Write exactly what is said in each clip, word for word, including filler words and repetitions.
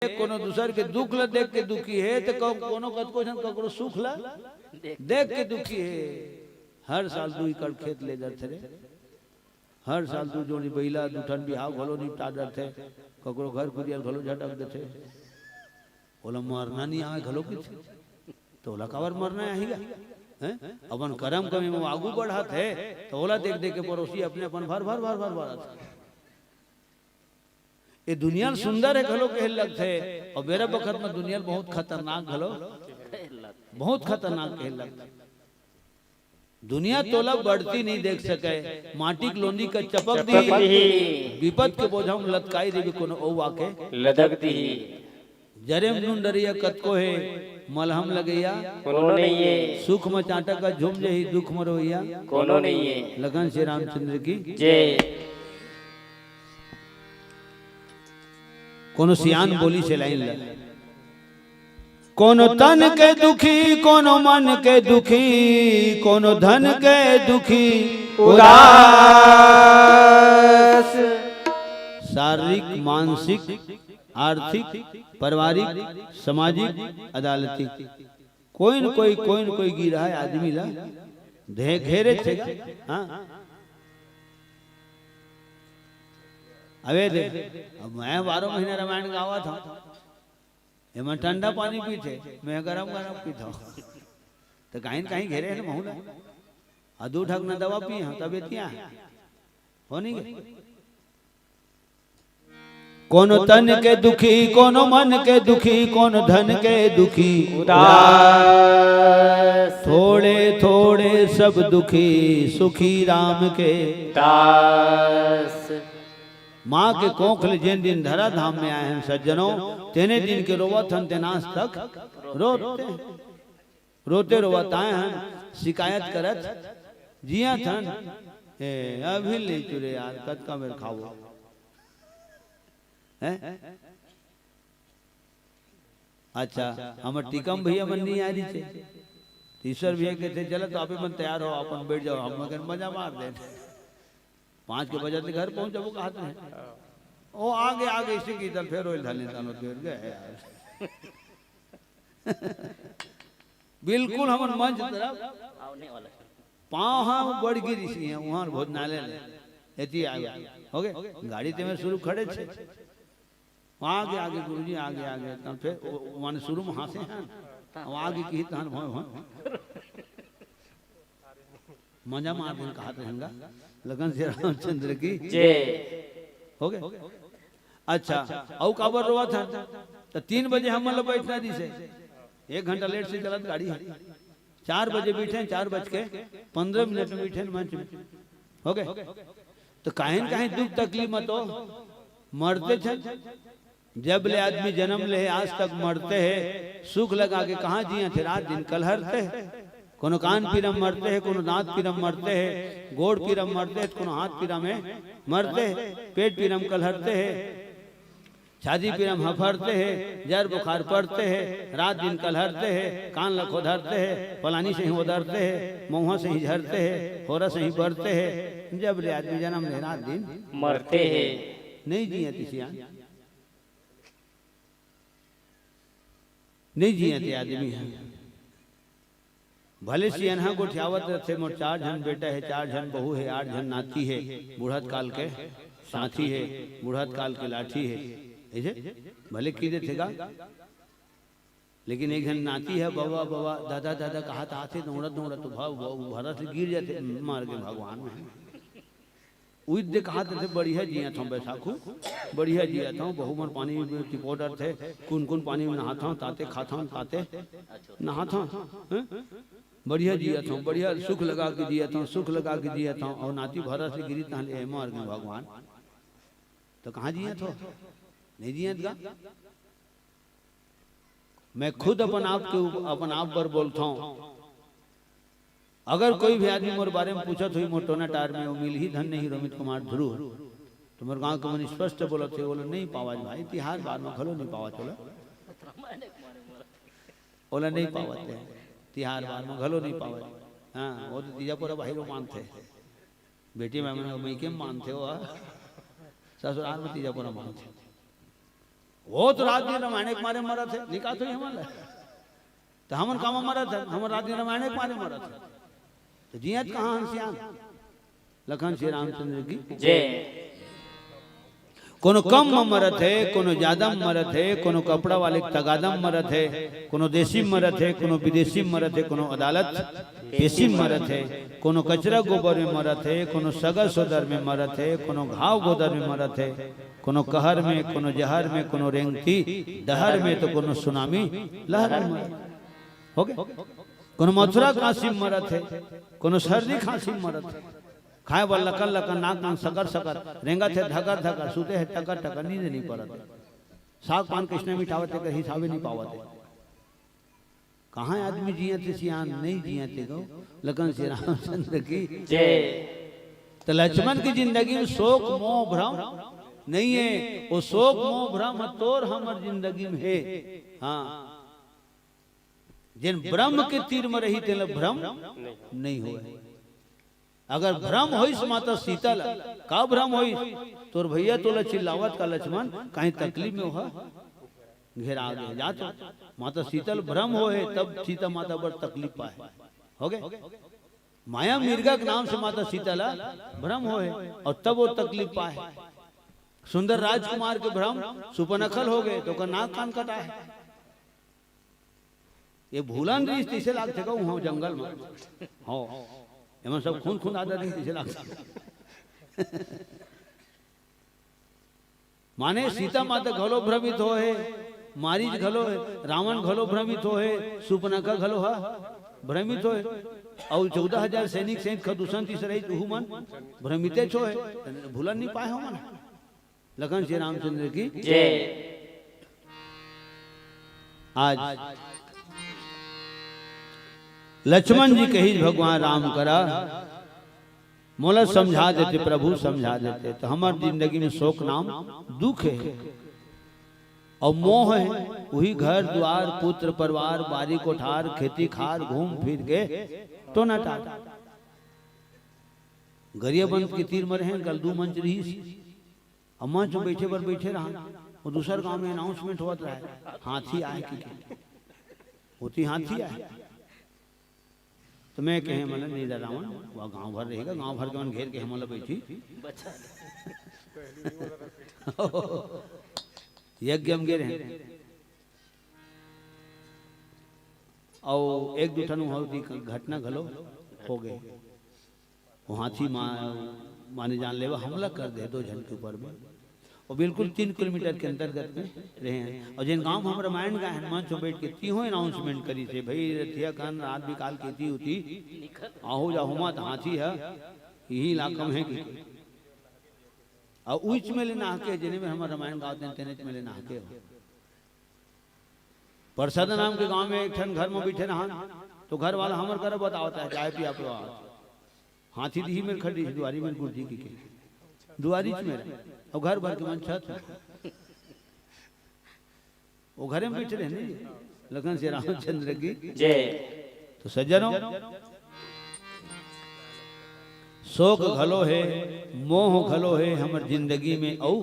हे, कोनो दूसर के दुख ल देख के दुखी हे, त को-, कोनो कतको झन ककरो सुख ल देख के दुखी हे। हर साल दू एकड़ खेत ले डरथे रे, हर साल दू जोड़ी बइला, दू ठन बिहाव घलो निपटा डरथे, ककरो घर कुरिया ल घलो झटक देथे। ओला मरना नइ आवय घलो किथे, त ओला काबर मरना आही गा? हैं? अपन करम कमी म आगू बढ़त हे, त ओला देख देख के पड़ोसी अपने अपन भर भर भर भर बढ़त हे। ए दुनिया ल सुंदर हे घलो कहे लगथे, अउ बेरा बखत म दुनिया ल बहुत खतरनाक घलो, बहुत खतरनाक कहे लगथे। दुनिया तोला बढ़ती नइ देख सकय, माटी के लोंदी का चपक चपक दिही, दिही। बिपत के बोझा म लतकाई रहिबे कोनो अउ आके लदक दिही। जरे म नून डरिया कतको हे, मलहम लगइया कोनो नइ हे। सुख म चांटा का झूम जही, दुख म रोइया कोनो नइ हे। लगन से रामचंद्र की जय। कोनो सियान बोलिस ए लाइन ल, कोनो तन के दुखी, कोनो मन के दुखी, कोनो धन के दुखी उदास। शारीरिक, मानसिक, आर्थिक, पारिवारिक, सामाजिक, अदालती, कोई न कोई, कोई न कोई गिरहा आदमी ला धे-, घेरे छे। हाँ। अबे दे, अब मैं बारह महीना रामायण गावत हंव, एमन ठंडा पानी पीथे, मैं गरम गरम पीथंव। त कहीं न कहीं घेरे हे न महू ला। आ दू ठक न दवा पिए हंव, तब एतिया हे। हो नहीं गे? कोनो तन के दुखी, कोनो मन के दुखी, कोनो धन के दुखी उदास। थोड़े थोड़े सब दुखी, सुखी राम के दास। माँ के कोख ले जेन दिन धरा धाम में आए हन सज्जनों, तेने दिन के रोवत हन, तेन आज तक रोते हन। रोते रोवत आए हन, शिकायत करत जियत हन। ए, अभी ले चुरे यार, कतका बेर खाबो? हैं? अच्छा, हमर टीकम भैया मन नहीं आ रही थे। तो ईश्वर भैया कहते, "चलो, तो आप ही मन तैयार हो, अपन बैठ जाओ, हम लोग मजा मार दे।" पाँच के बजे तक घर पहुंच जाबो, कहत रहे। ओ आगे, आगे इसी की तब फिर ओइल धाली तानो फिर गए यार। बिल्कुल हमन मंच तरफ पाँव ह बढ़ गिरिस हे, उहाँ भोजनालय ले। एती आगे। हो गे? गाड़ी ते में शुरू खड़े छे। आगे, आगे गुरुजी, आगे, आगे। तब फिर ओ, ओ, माने शुरू में हाँसे हैं। अब आगे की तहन भों, भों। मजा मार दिन कहत रहेंगा। लगन से रामचंद्र की जय। हो गे? अच्छा, अउ काबर रोवत हन? त तीन बजे हमन ल बैठना दिसे। एक घंटा लेट से चलत गाड़ी हे। चार बजे बैठे, चार बज के पंद्रह मिनट में बैठे मंच में। हो गे? त काहे न काहे दुख तकलीफ म तो मरते छन। जब ले आदमी जन्म ले हे, आज तक मरते हे। सुख लगा के कहाँ जियत हे, रात दिन कलहरते हे। कोनो कान पीरा म मरते हे, कोनो दांत पीरा म मरते हे, गोड़ पीरा म मरते हे, कोनो हाथ पीरा में मरते हे, पेट पीरा म कलहरते हे, छाती पीरा म हफरते हे, जर बुखार पड़ते हे, रात दिन कलहरते हे, कान ल खोदरते हे, पलानी से ही ओदरते हे, मऊहा से ही झरते हे, होरा से ही बरते हे। जब ले आदमी जन्म ले रात दिन मरते हे। नहीं जियत हे सियान। नहीं जियत हे आदमी ह। भले सियनहा गोठियावत रथे, मोर चार झन बेटा हे, चार झन बहू हे, आठ झन नाती हे, बुढ़त काल के साथी हे, बुढ़त काल के लाठी हे, ऐसे भले की देथे गा। लेकिन एक झन नाती हे, "बबा, बबा, दादा, दादा," कहत आथे, दौड़त, दौड़त तो भाव, भाव, भरत ले गिर जाथे, मर गे भगवान। उइद दे कहत रथे, "बढ़िया जियत हंव बैसाखू, बढ़िया जियत हंव, बहू मन पानी में टिपोर डरथे, कुन कुन पानी में नहात हंव, ताते खात हंव, ताते नहात हंव, हैं? बढ़िया जियत हंव, बढ़िया सुख लगा के जियत हंव, सुख लगा के जियत हंव," अउ नाती भरत ले गिरी तहन ए मर गे भगवान। तो कहाँ जियत हो? नहीं जियत गा? मैं खुद अपन आप के उप-, अपन आप बर बोलथंव। अगर कोई भी आदमी मोर बारे में पूछत होही, मोर टोना टार में, वो मिलही धन्य ही रोमित कुमार ध्रुव, तो मोर गांव के मन स्पष्ट बोलत हे, ओला नहीं पावत भाई, तिहार बार में घलो नहीं पावत ओला, ओला नहीं पावत हे, तिहार बार में घलो नहीं पावत। हाँ, वो तो तीजा पोरा बाहिरो मानथे, बेटी में मन मइके में मानथे, वो ससुराल में तीजा पोरा मानथे। वो तो रात दिन रामायण के मारे मरत हे, निकाल तो हमन ला। तो हमन कामा मरत हन, हमन रात दिन रामायण के मारे मरत हन। तो जियत कहाँ हन सियान? लखन श्री रामचंद्र की। जय। कोनो कम म मरत हे, कोनो ज्यादा म मरत हे, कोनो कपड़ा वाले के तगादा म मरत हे, कोनो देसी म मरत हे, कोनो विदेशी म मरत हे, कोनो अदालत पेशी म मरत हे, कोनो कचरा गोबर में मरत हे, कोनो सगा सोदर में मरत हे, कोनो घाव गोदर में मरत हे, कोनो कहर में, कोनो जहर में, कोनो रेंगती डहर में, तो कोनो सुनामी लहर में मरत हे। हो गे? कोनो मथुरा काशी में मरत हे, कोनो सर्दी खांसी में मरत हे। खाए बर लकन लकन, नाक कान सकर सकर, रेंगत हे धकर धकर, सुते हे टकर टकर, नींद नहीं परत हे। साग पान कइसने मिटावत हे, कर हिसाबे नहीं पावत हे। कहाँ आदमी जियत हे सियान, नहीं जियत हे गो। लखन श्री रामचंद्र की। जय। तो लक्ष्मण की जिंदगी में शोक मोह भ्रम नहीं हे। वो शोक मोह भ्रम तोर हमर जिंदगी में हे। हाँ, जेन ब्रह्म के तीर में रही, तेला भ्रम नहीं होय। अगर भ्रम होइस माता सीता ला, का भ्रम होइस? तोर भैया तोला चिल्लावत का लक्ष्मण, कहीं तकलीफ में ओहा घेरा गे। जा तो माता सीता ल भ्रम होहे, तब सीता माता बर तकलीफ पाए। हो गे? माया मिर्गा के नाम से माता सीता ला भ्रम होहे, अउ तब वो तकलीफ पाए। सुंदर राजकुमार के भ्रम सुपनखल हो गे, तो ओकर नाक कान कटाए। ये भूलन रहिस तइसे लागथे का उहाँ जंगल में। हाँ, एमन सब खून खून आदत रहिस तइसे लागथे। माने सीता माता घलो भ्रमित होहे, मारीच घलो, रावण घलो भ्रमित होहे, सुपनखा घलो हा भ्रमित होहे, अउ चौदह हजार सैनिक सहित खदूषण तीस रहिस, उहू मन भ्रमितेच होहे, भूलन नहीं पाए हो मन। लखन श्री रामचंद्र की। जय। आज लक्ष्मण जी कहिस भगवान राम करा, मोला समझा देते प्रभु, समझा देते, तो हमर जिंदगी में शोक नाम दुख हे अउ मोह हे, उही घर दुआर, पुत्र परिवार, बारी कोठार, खेती खार, घूम फिर के टोना टार। गरियाबंद के तीर में रहेन, कल दू मंच रहिस, अउ मंच में बइठे बर बइठे रहन, वो दूसर गांव में announcement होवत रहे, हाथी आए कि, ओती हाथी आए। तो मैं कहे, मतलब, नहीं डरावन, वो गांव भर रहेगा, गांव भर के मन घेर के हमन ला बइठी। यज्ञ में गे रहे। अउ एक दू ठन वहाँ की घटना घलो हो गे। वो हाथी मा-, माने जान लेवा हमला कर दे दो झन के ऊपर में। वो बिल्कुल तीन किलोमीटर के अंतर्गत में रहे हैं। अउ जेन गांव में हम रामायण गाए हन, मंच में बैठ के तिहो announcement करिस हे, "भाई, रथिया कन रात बिकाल के ती उती, आहो जाहो मत, हाथी है, यही इलाका में है कि।" अउ उच में ले नहाके, जेने में हमर रामायण गावत हन, तेने में ले नहाके हो। परसद नाम के गांव में एक ठन घर में बइठे रहन, तो घर वाला हमर करा बतावत हे, "चाय पिया पियो आज।" हाथी दिही मेर खड़ी, दुआरी में गुरुजी की के। दुआरी च मेर, अउ घर भर के मन छत। वो घरे में बइठे रहे नहीं, लखन श्री रामचंद्र की। जय। तो सज्जनों, शोक घलो हे, मोह घलो हे हमर जिंदगी में, अउ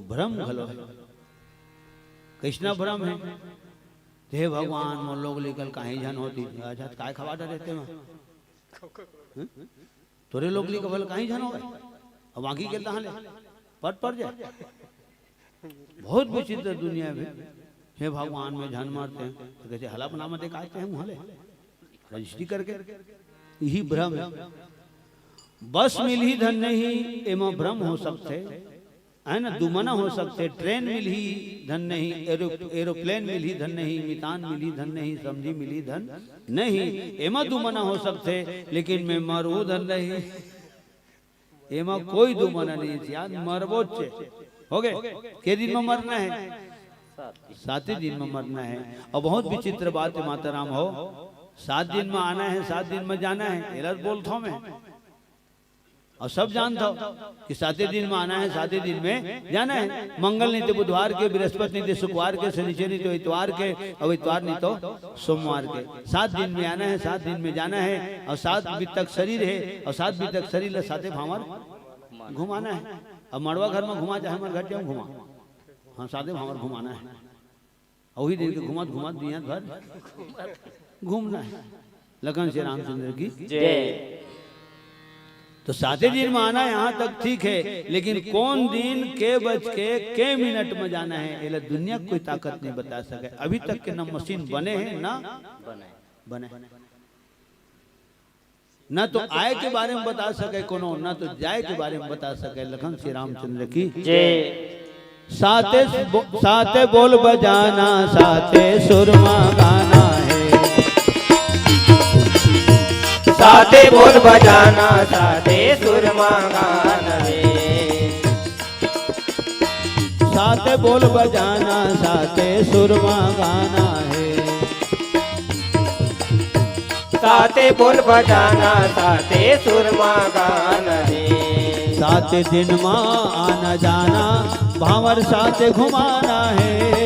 भ्रम घलो हे। कइसना भ्रम हे? हे भगवान, मोर लोग लइका ल काहीं झन होती, अच्छा, त काय खवा डरे ते में? हं? तोरे लोग लइका ल काहीं झन होवय, अउ बाकी के तहाँ ले पट पड़ जाए। बहुत विचित्र दुनिया में। हे भगवान, में झन मरते हैं, तो कइसे हलफनामा देखाते हैं वहाँ ले, रजिस्ट्री करके। यही भ्रम हे। बस मिलही धन नहीं, एमा भ्रम हो सकथे, है ना? दुमना हो सकथे, ट्रेन मिलही धन नहीं, एरो-, एरोप्लेन मिलही धन नहीं, मितान मिलही धन नहीं, समधी मिलही धन नहीं, एमा दुमना हो सकथे, लेकिन में मरहूँ धन नहीं। एमा कोई दुमना नहीं हे, यार, मरबोच हे। हो गे? के दिन में मरना हे? साते दिन में मरना हे। अउ बहुत विचित्र बात हे, माता राम हो, सात दिन में आना हे, सात दिन में जाना हे, एला बोलथों में। अउ सब जानथों कि साते दिन में आना हे, साते दिन में जाना हे। मंगल नहीं तो बुधवार के, बृहस्पति नहीं तो शुक्रवार के, शनिचर नहीं तो इतवार के, अउ इतवार नहीं तो सोमवार के। सात दिन में आना हे, सात दिन में जाना हे, अउ सात बित्ता के शरीर हे, अउ सात बित्ता के शरीर ला साते भांवर घुमाना हे। अब मड़वा घर में घुमा, चाहे मर घर जाऊं घुमा, हाँ, साते भांवर घुमाना है। वही दिन के घुमात घुमात दुनिया भर घूमना है। लखन श्री रामचंद्र की। जय। तो साते दिन में आना यहाँ तक ठीक है, लेकिन कौन दिन, के बज के, के मिनट में जाना है, एला दुनिया के कोई ताकत नहीं बता सके। अभी तक के ना मशीन बने हैं, ना बने। बने। ना तो आए के बारे में बता सके कोनो, ना तो जाए के बारे में बता सके। लखन श्री रामचंद्र की। जय। साते बो-, साते बोल बजाना, साते सुरमा गाना है। साते बोल बजाना, साते सुरमा गाना है। साते बोल बजाना, साते सुरमा गाना है। साते बोल बजाना, साते सुरमा गाना है। साते दिन मा आना जाना, भांवर साते घुमाना है।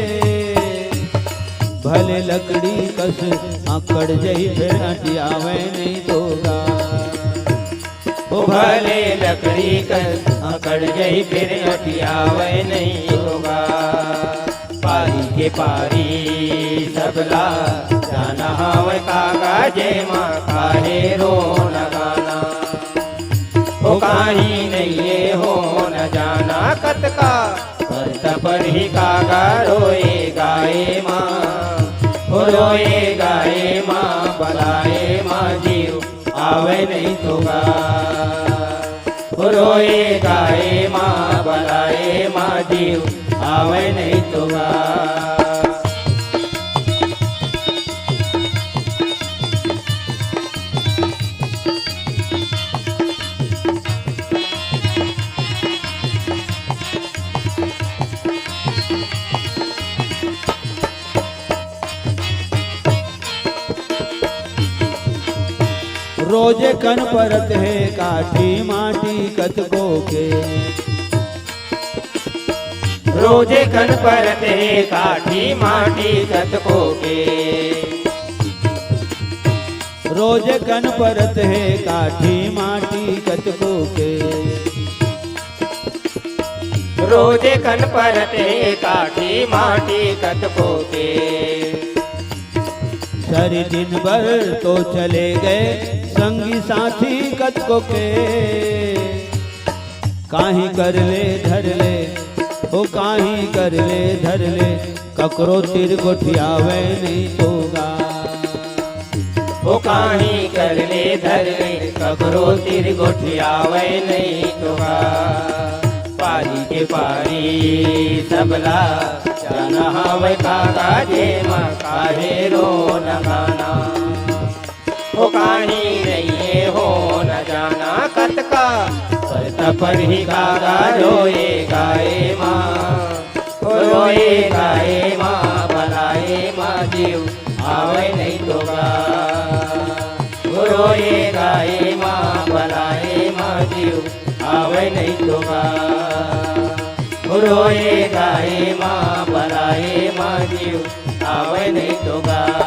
भले लकड़ी कस अकड़ जही, फिर अटियावे नहीं तोगा। ओ भले लकड़ी कस अकड़ जही, फिर अटियावे नहीं तोगा। पारी के पारी सबला जाना हवय कागा, जेमा काहे रोना गाना। ओ काही नइये होना जाना कतका, पर तपर ही कागा रोए गाए मा। ओ रोए गाए मा, बलाए मा जीव आवे नहीं तोगा। ओ रोए गाए मा, बलाए मा जीव आवे नहीं तोगा। रोजे कन परत हे काठी माटी कतको के। रोजे कन परत हे काठी माटी कतको के। रोजे कन परत हे काठी माटी कतको के। रोजे कन परत हे काठी माटी कतको के। सरी दिन भर तो चले गए संगी साथी कतको के। काही कर ले धर ले, ओ काही कर ले धर ले, ककरो तीर गोठियावे नहीं तोगा। ओ काही कर ले धर ले, ककरो तीर गोठियावे नहीं तोगा। पारी के पारी सबला जाना हवय कागा, जेमा काहे रोना गाना। ओ काही नइये होना जाना कतका, पर तपर ही कागा रोए गाए मा। ओ रोए गाए मा, बलाए मा जीव आवे नहीं तोगा। ओ रोए गाए मा, बलाए मा जीव आवे नहीं तोगा। ओ रोए गाए मा, बलाए मा जीव आवे नहीं तोगा।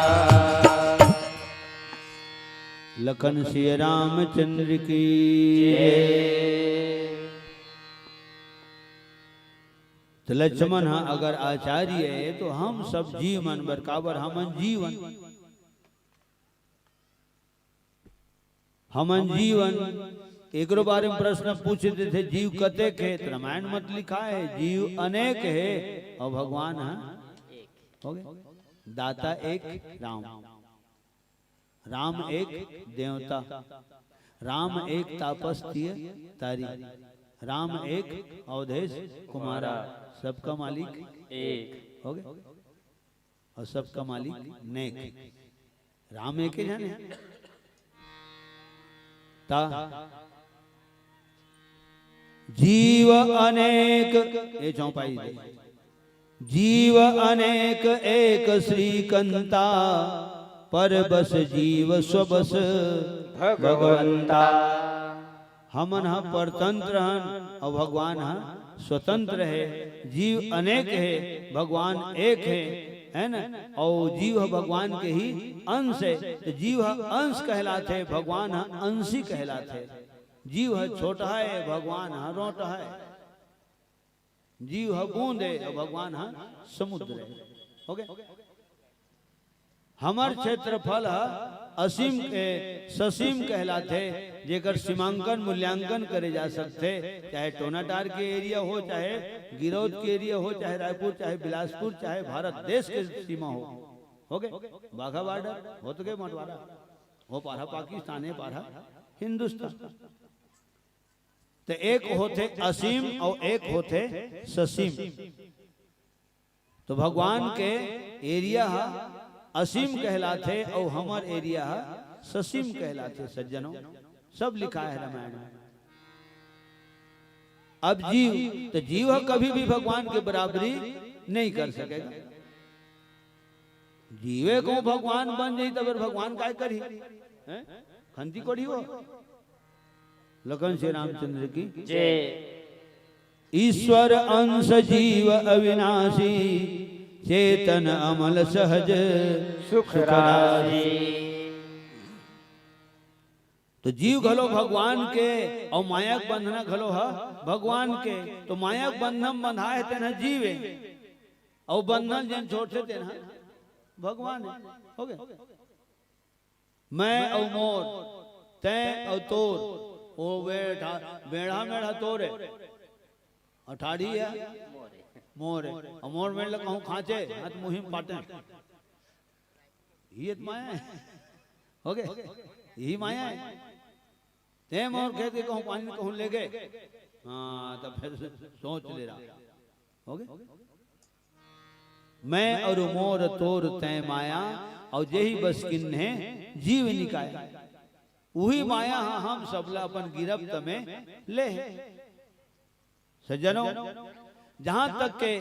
लखन सिया रामचंद्र की। तो लक्ष्मण हा अगर आचार्य हे, तो हम सब जीव मन बर, काबर हमन जीवन, हमन जीवन, एकरो बारे में प्रश्न पूछ देथे, जीव कतेक हे? तो रामायण मत लिखा हे, जीव अनेक हे, और भगवान हा हो गए दाता एक राम। राम एक देवता, राम एक तापस तिय तारी, राम एक अवधेश कुमारा, सबका मालिक एक। हो गए? और सबका मालिक नेक। राम एक ही जाने। ता जीव अनेक, ये चौपाई दे। जीव अनेक एक श्रीकंता, परबस जीव स्वबस भगवंता। हमन ह परतंत्र हन और भगवान ह स्वतंत्र हे। जीव अनेक हे, भगवान एक हे, है ना? और जीव ह भगवान के ही अंश हे, तो जीव ह अंश कहलाथे, भगवान ह अंशी कहलाथे। जीव ह छोटा हे, भगवान ह रोटा हे। जीव ह बूंद ए अउ भगवान ह समुद्र ए। हो गे? हमर क्षेत्रफल ह असीम के ससीम कहलाथे, जेकर सीमांकन मूल्यांकन करे जा सकथे, चाहे टोनाटार के एरिया हो, चाहे गिरौद के एरिया हो, चाहे रायपुर, चाहे बिलासपुर, चाहे भारत देश के सीमा हो। हो गे? बाघा बॉर्डर हो तो गे मटवारा, हो पारा पाकिस्तान, हे पारा हिंदुस्तान। तो एक होथे असीम अउ एक होथे ससीम। तो भगवान के एरिया ह असीम कहलाथे अउ हमर एरिया ह ससीम कहलाथे। सज्जनों, सब लिखा है रामायण में। अब जीव, तो जीव ह कभी भी भगवान के बराबरी नहीं कर सकेगा। जीवे को भगवान बन जाई, तब भगवान काय करही? हैं? खंती कोड़ी हो। लखन श्री रामचंद्र की। जय। ईश्वर अंश जीव अविनाशी, चेतन अमल सहज सुख सुख राशि। राशि। तो जीव घलो भगवान के, अउ माया के बंधना घलो ह भगवान के। तो माया के बंधन बंधा है तेन ह जीव ए, अउ बंधन जेन छोड़थे तेन ह भगवान ए। हो गे? मैं अउ मोर, तैं अउ तोर, ओ बेठा, बेड़ा मेढ़ा तोर ए, अउ ठाढ़ी ए मोर ए, अउ मोर मेड़ ल कहूँ खाँचे, हाथ मुहिम पाटे। ये तो माया ए। हो गे? यही माया ए। तैं मोर खेत के कहूँ पानी कहूँ ले गे। हाँ, तब फिर सोच ले रहा। हो गे? मैं अउ मोर तोर तैं माया, अउ जेही बस किन्हे जीव निकाया। उही माया ह हम सबला अपन गिरफ्त में ले हे। सज्जनों, जहाँ तक के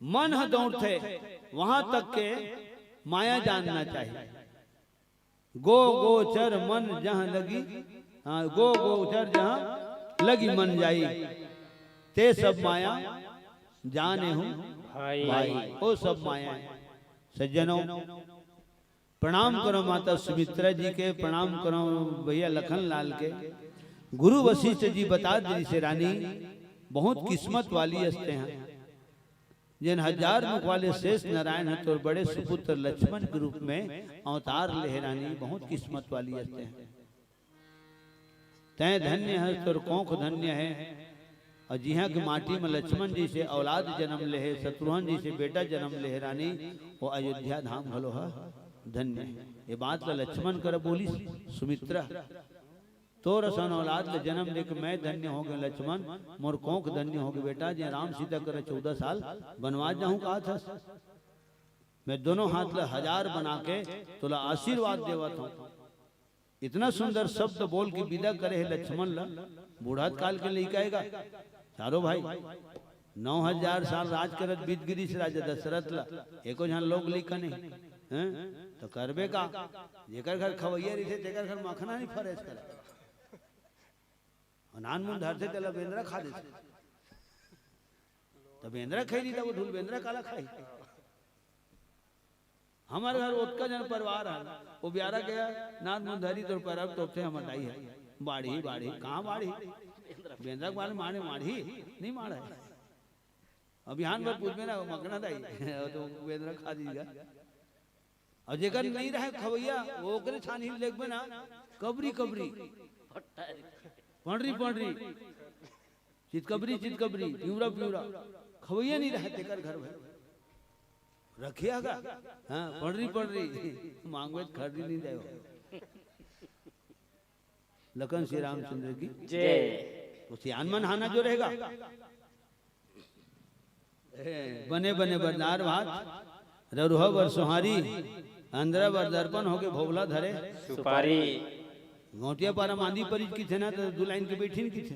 मन ह दौड़थे, वहाँ तक के माया जानना चाहिए। गो गोचर मन जहाँ लगी, हाँ, गो गोचर जहाँ लगी मन जाई, ते सब माया जाने हूँ भाई। भाई, ओ सब माया है। सज्जनों, प्रणाम करो माता सुमित्रा जी के, प्रणाम करो भैया लखन लाल के। गुरु वशिष्ठ जी बता दे से रानी, बहुत किस्मत वाली हस्ते हैं। जेन हजार मुख वाले शेष नारायण ह तोर बड़े सुपुत्र लक्ष्मण के रूप में अवतार लेहे रानी, बहुत किस्मत वाली हस्ते हैं। तैं धन्य हस, तोर कोख धन्य है। अउ जिहाँ के माटी में लक्ष्मण जइसे औलाद जन्म लेहे, शत्रुघ्न जइसे बेटा जन्म लेहे रानी, वो अयोध्या धाम घलो ह धन्य है। ये बात ला लक्ष्मण कर बोलिस सुमित्रा। तोर असन औलाद ले जन्म लेके मैं धन्य हो गए लक्ष्मण, मोर कोख धन्य हो गए बेटा, जे राम सीता कर चौदह साल बनवास जाहूं कहा था। मैं दोनों हाथ ले हजार बना के तोला आशीर्वाद देवत हूँ। इतना सुंदर शब्द बोल के विदा करे हे लक्ष्मण ला। बूढ़ा काल के लइका एगा, चारों भाई। नौ हजार साल राज करत बीत गिरिस राजा दशरथ ला, एको झन लोग लइका नहीं। हैं? तो करबे का? जेकर घर खवैया रहिथे, तेकर घर मखना नहीं फरेस करे। अउ नानमुन धरथे, तेला बेंदरा खा देथे। त बेंदरा खाई नहीं, त वो ढुल बेंदरा काला खाई? हमर घर ओतका जन परिवार है, वो ब्यारा गया, नानमुन धरी तोर पैरा तोपथे हमर दाई है। बाढ़ी, बाढ़ी, कहाँ बाढ़ी? बेंदरा के बारे माने माढ़ी? नहीं माढ़े। अभियान पर पूछबे ना, मखना दाई, वो तो बेंदरा खा दीजिएगा। अउ जेकर नहीं रहे खवैया, वो ओकरे छानही लेगबे ना, कबरी, कबरी, पंडरी, पंडरी, चितकबरी, चितकबरी, पिंवरा, पिंवरा, खवैया नहीं रहे तेकर घर में। रखिया का? हाँ, पंडरी, पंडरी, मांगबे त खरदी नहीं देवय। लखन श्री रामचंद्र की। जय। तो सियान मन हाना जो रहेगा। ए, बने बने बर दार भात, ररुहा बर सोहारी, अंदरा बर दर्पण होके भोगला धरे। सुपारी। गौटिया पारा मांदी परिच किथे ना, तो दू लाइन के बैठिन किथे।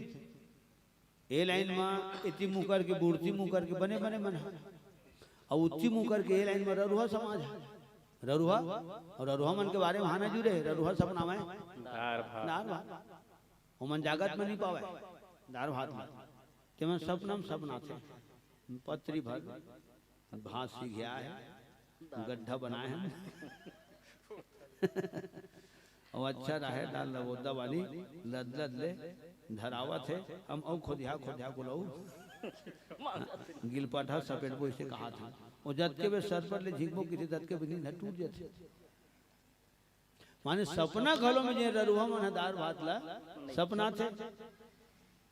ए लाइन मा एती मुंह करके, बुढ़ती मुंह करके बने बने मन हा। अउ उत्ती मुंह करके ए लाइन मा ररुहा समाज हा। ररुहा, अउ ररुहा मन के बारे में हाना जुरे हे, ररुहा सपना में दार भात। दार भात। ओमन जागत में नहीं पावे, दार भात में। तेमन सपना में सपना थे। पत्री भर, भात सीघिया है, गड्ढा बनाए हैं। अउ अच्छा रहे दाल लबोदा वाली, लद लद ले धरावत हे, हम अउ खोदिया खोदिया को लऊ। गिलपटहा सपेटबो इसे कहा था। वो जतके बे सर पर ले झिकबो किथे ततके बे नींद ह टूट जाथे। माने सपना घलो में जे ररुहा मन ह दार भात ला सपना थे,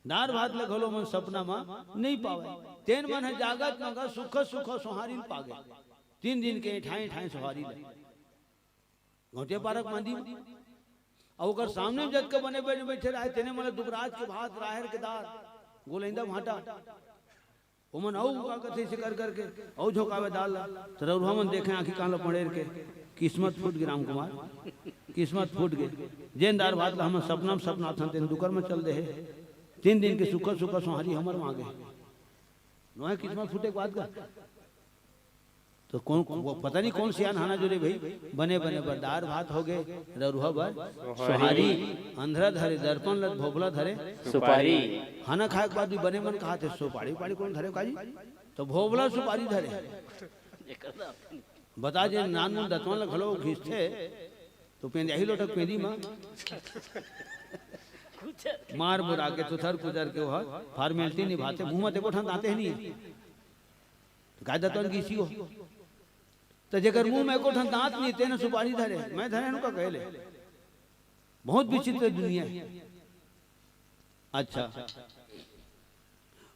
दार भात ला घलो मन सपना म नहीं पावे। तेन मन ह जागत म गा सुख सुख सोहारी ल पागे। तीन दिन के ठाई ठाई सोहारी ला गौटिया पारक मांदी म। अउ ओकर सामने जतका बने बने बैठे रहे, तेने मन ल दुबराज के भात, राहेर के दार, गोलैंदा भांटा, ओमन अउ का कथे से कर करके अउ झोंकावे दाल ला। त रउरहा मन देखे आंखी कान ल पड़ेर के, किस्मत फूट गे राम कुमार, किस्मत फूट गे। जेन दार भात ला हमन सपना म सपनाथन, तेन दुकर म चल दे हे। तीन दिन के सुखा सुखा सोहारी हमर मांगे। नोहे किस्मत फूटे के बात का। तो कौन, वो पता नहीं कौन सियान हाना जुरे भाई, बने बने बर दार भात हो गए, ररुहा बर सोहारी, अंधरा धरे दर्पण लत भोभला धरे सुपारी। खाना खाए के बाद भी बने मन कहा थे, "सुपारी उपारी कौन धरे काजी?" तो भोभला सुपारी धरे। बता जे नान मुन दतवन ल घलो घिसथे, तो पेंदियाही लोटक पेंदी म मार मुरा के तुथर कुदर के ओह फॉर्मेलिटी निभाथे, मुंह म एको ठन दांते ह नहीं। तो काय दतवन घिसी हो? तो जेकर मुंह में एको ठन दांत नहीं, तेने सुपारी धरे, मैं धरे नु का कहले। बहुत विचित्र दुनिया है। अच्छा,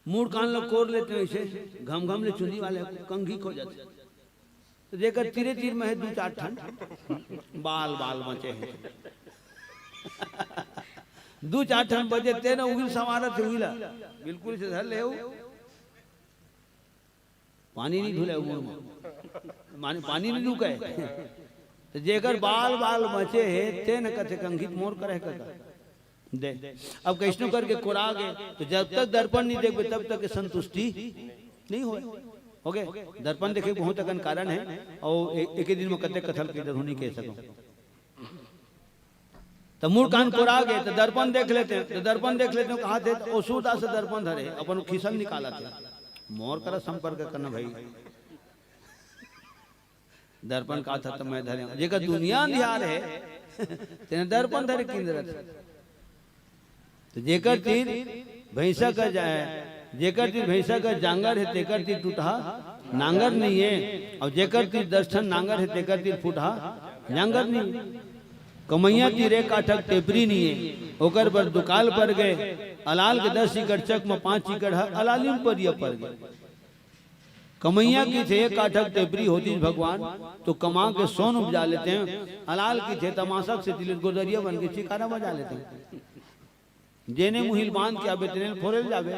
मुड़ कान ल कोर लेते हैं इसे, घम घम ले चुंदी वाले कंघी खो जाते। तो जेकर तीरे तीर में है दू चार ठन बाल, बाल बचे हैं। दू चार ठन बचे, तेने उगिल संवारत है उगिला। बिल्कुल इसे धर ले हो। पानी नहीं ढुले मुड़ में, माने पानी नहीं रुके। तो जेकर बाल, बाल बचे है, तेन कथे कंघी मोर करे कका। दे, अब कैसनो करके कोरा गे, तो जब तक दर्पण नहीं देखबे, तब तक के संतुष्टि नहीं होए। हो गए? दर्पण देखे बहुत अकन कारण है, और ए-, एक ही दिन में कते कथल के इधर नहीं कह सकूं। त मुड़ कान कोरा गे, त दर्पण देख लेते हैं, त दर्पण देख लेते हैं, कहा थे, तो ओ सूरदास दर्पण धरे, अपन खिसल निकाला थे। मोर करा संपर्क करना भाई। दर्पण का था तो मैं धरे, जेकर दुनिया अंधियार है, तेने दर्पण धरे किंदरत। तो जेकर तीर भैंसा का जा-, जेकर तीर भैंसा का जांगर है, तेकर तीर टूटहा नांगर नहीं है, और जेकर तीर दस ठन नांगर है, तेकर तीर फूटहा जांगर नहीं है। कमैया तीर एक काठक टेपरी नहीं है, ओकर बर दुकाल पर गए, अलाल के दस एकड़ चक में पांच एकड़ है, अलाली में परिया पर गए। कमैया की थे एक काठक टेपरी होतीस भगवान, तो कमा के सोन उपजा लेते हैं। अलाल की थे तमाशक से दिल गोदरिया बन के चिकारा बजा लेते हैं। जेने मुहिल बांध के आबे, तेने फोरेल जाबे।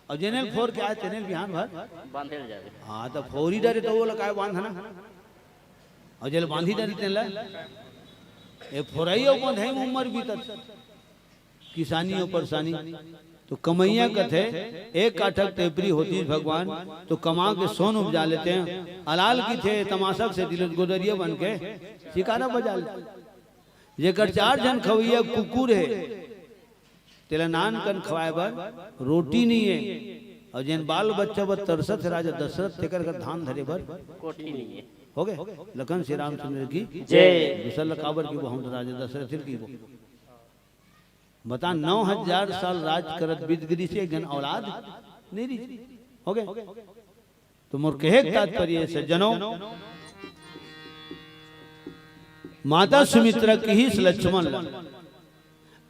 और जेने फोर के आए, तेने बिहान भर बांधेल जाबे। हाँ, तो फोरी डरे तो वो लकाय बांधना। और जेल बांधी डरे तेला। ए फोरई और बंधई में उम्र बीतत। किसानी और परेशानी। तो कमैया कथे, एक काठक टेपरी होतीस भगवान, तो कमा के सोन उपजा लेते हैं। अलाल की थे तमाशक से दिल गोदरिया बन के चिकारा बजा लेते हैं। जेकर चार झन खवैया कुकुर है, तेला नान कन खवाए बर रोटी नहीं है, और जेन बाल बच्चा बर तरसत है राजा दशरथ, तेकर घर धान धरे बर कोठी नहीं है। हो गए? लखन श्री रामचंद्र की जय। दूसर ल काबर की वो हम तो राजा दशरथ की वो। बता, नौ हजार साल राज करत बीत गिरी से एक जन औलाद नहीं रही। हो गए? तो मोर कहे के तात्पर्य सज्जनों, माता सुमित्रा किहिस लक्ष्मण ला,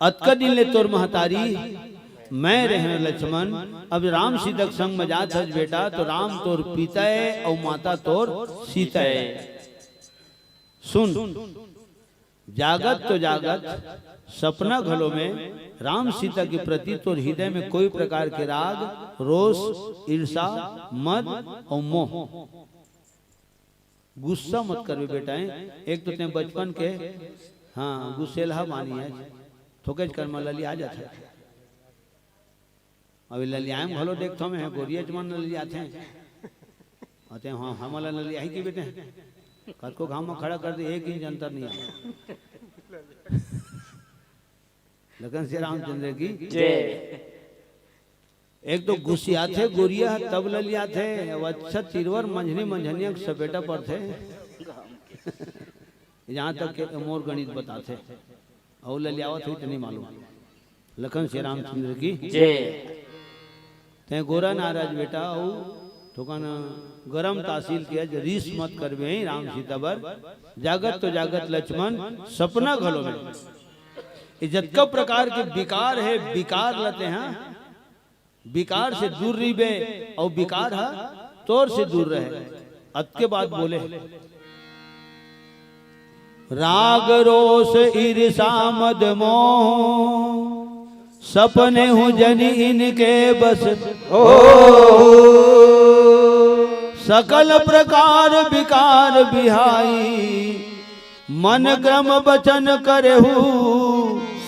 "अतका दिन ले तोर महतारी मैं रहें लक्ष्मण, अब राम सीता के संग में जात हस बेटा, तो राम तोर पिता है और माता तोर सीता है। सुन, जागत तो जागत, सपना घलो में राम सीता के प्रति तोर हृदय में कोई प्रकार के राग, रोष, ईर्षा, मद और मोह, गुस्सा मत करबे बेटा। एक तो तें बचपन के, हाँ, गुस्सेलहा बानी है, थोकेच कर म ललिया जाथे।" अभी ललियाए में घलो देखथो मैं, गोरिया जमान ललियाथे। अते हाँ, हमला ललियाही की बेटे। कतको घाम में खड़ा कर दे, एक इंच अंतर नहीं आवे। लखन श्री रामचंद्र की जय। एक तो गुस्सियाथे गोरिया, तब ललियाथे। अब अच्छा तिरवर मंझनी मंझनिया के सपेटा परथे। जहाँ तक के मोर गणित बताथे। अउ ललियावत हुई तो नहीं मालूम। लखन श्री रामचंद्र की जय। तैं गोरा नाराज बेटा, अउ थोकन गरम तासील के, आज रीस मत करबे राम सीता बर। जागत तो जागत लक्ष्मण, सपना घलो में। ये जतका प्रकार के विकार हे, विकार ल तैं हा, विकार से दूर रहिबे, अउ विकार ह तोर से दूर रहे। अतके बात बोले। राग रोष ईर्षा मद मोह, सपनेहु जनि इनके बस। हो सकल प्रकार विकार बिहाई, मन क्रम वचन करेहु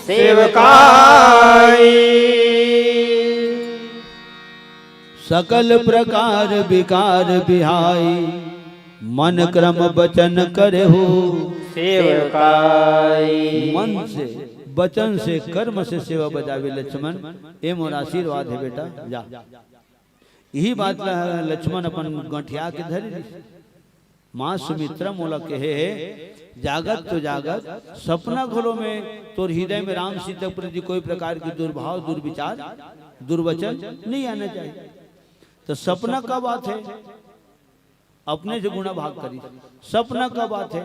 सेवकाई। सकल प्रकार विकार बिहाई, मन क्रम वचन करेहु सेवकाई। मन से, वचन से, कर्म से सेवा बजावे लक्ष्मण, ए मोर आशीर्वाद हे बेटा, जा। यही बात ला लक्ष्मण अपन गंठिया के धरे रिहिस। माँ सुमित्रा मोला कहे हे, जागत तो जागत, सपना घलो में तोर हृदय में राम सीता के प्रति कोई प्रकार के दुर्भाव, दुर्विचार, दुर्वचन नहीं आना चाहिए। तो सपना कब आथे? अपने से गुणा भाग करी। सपना कब आथे?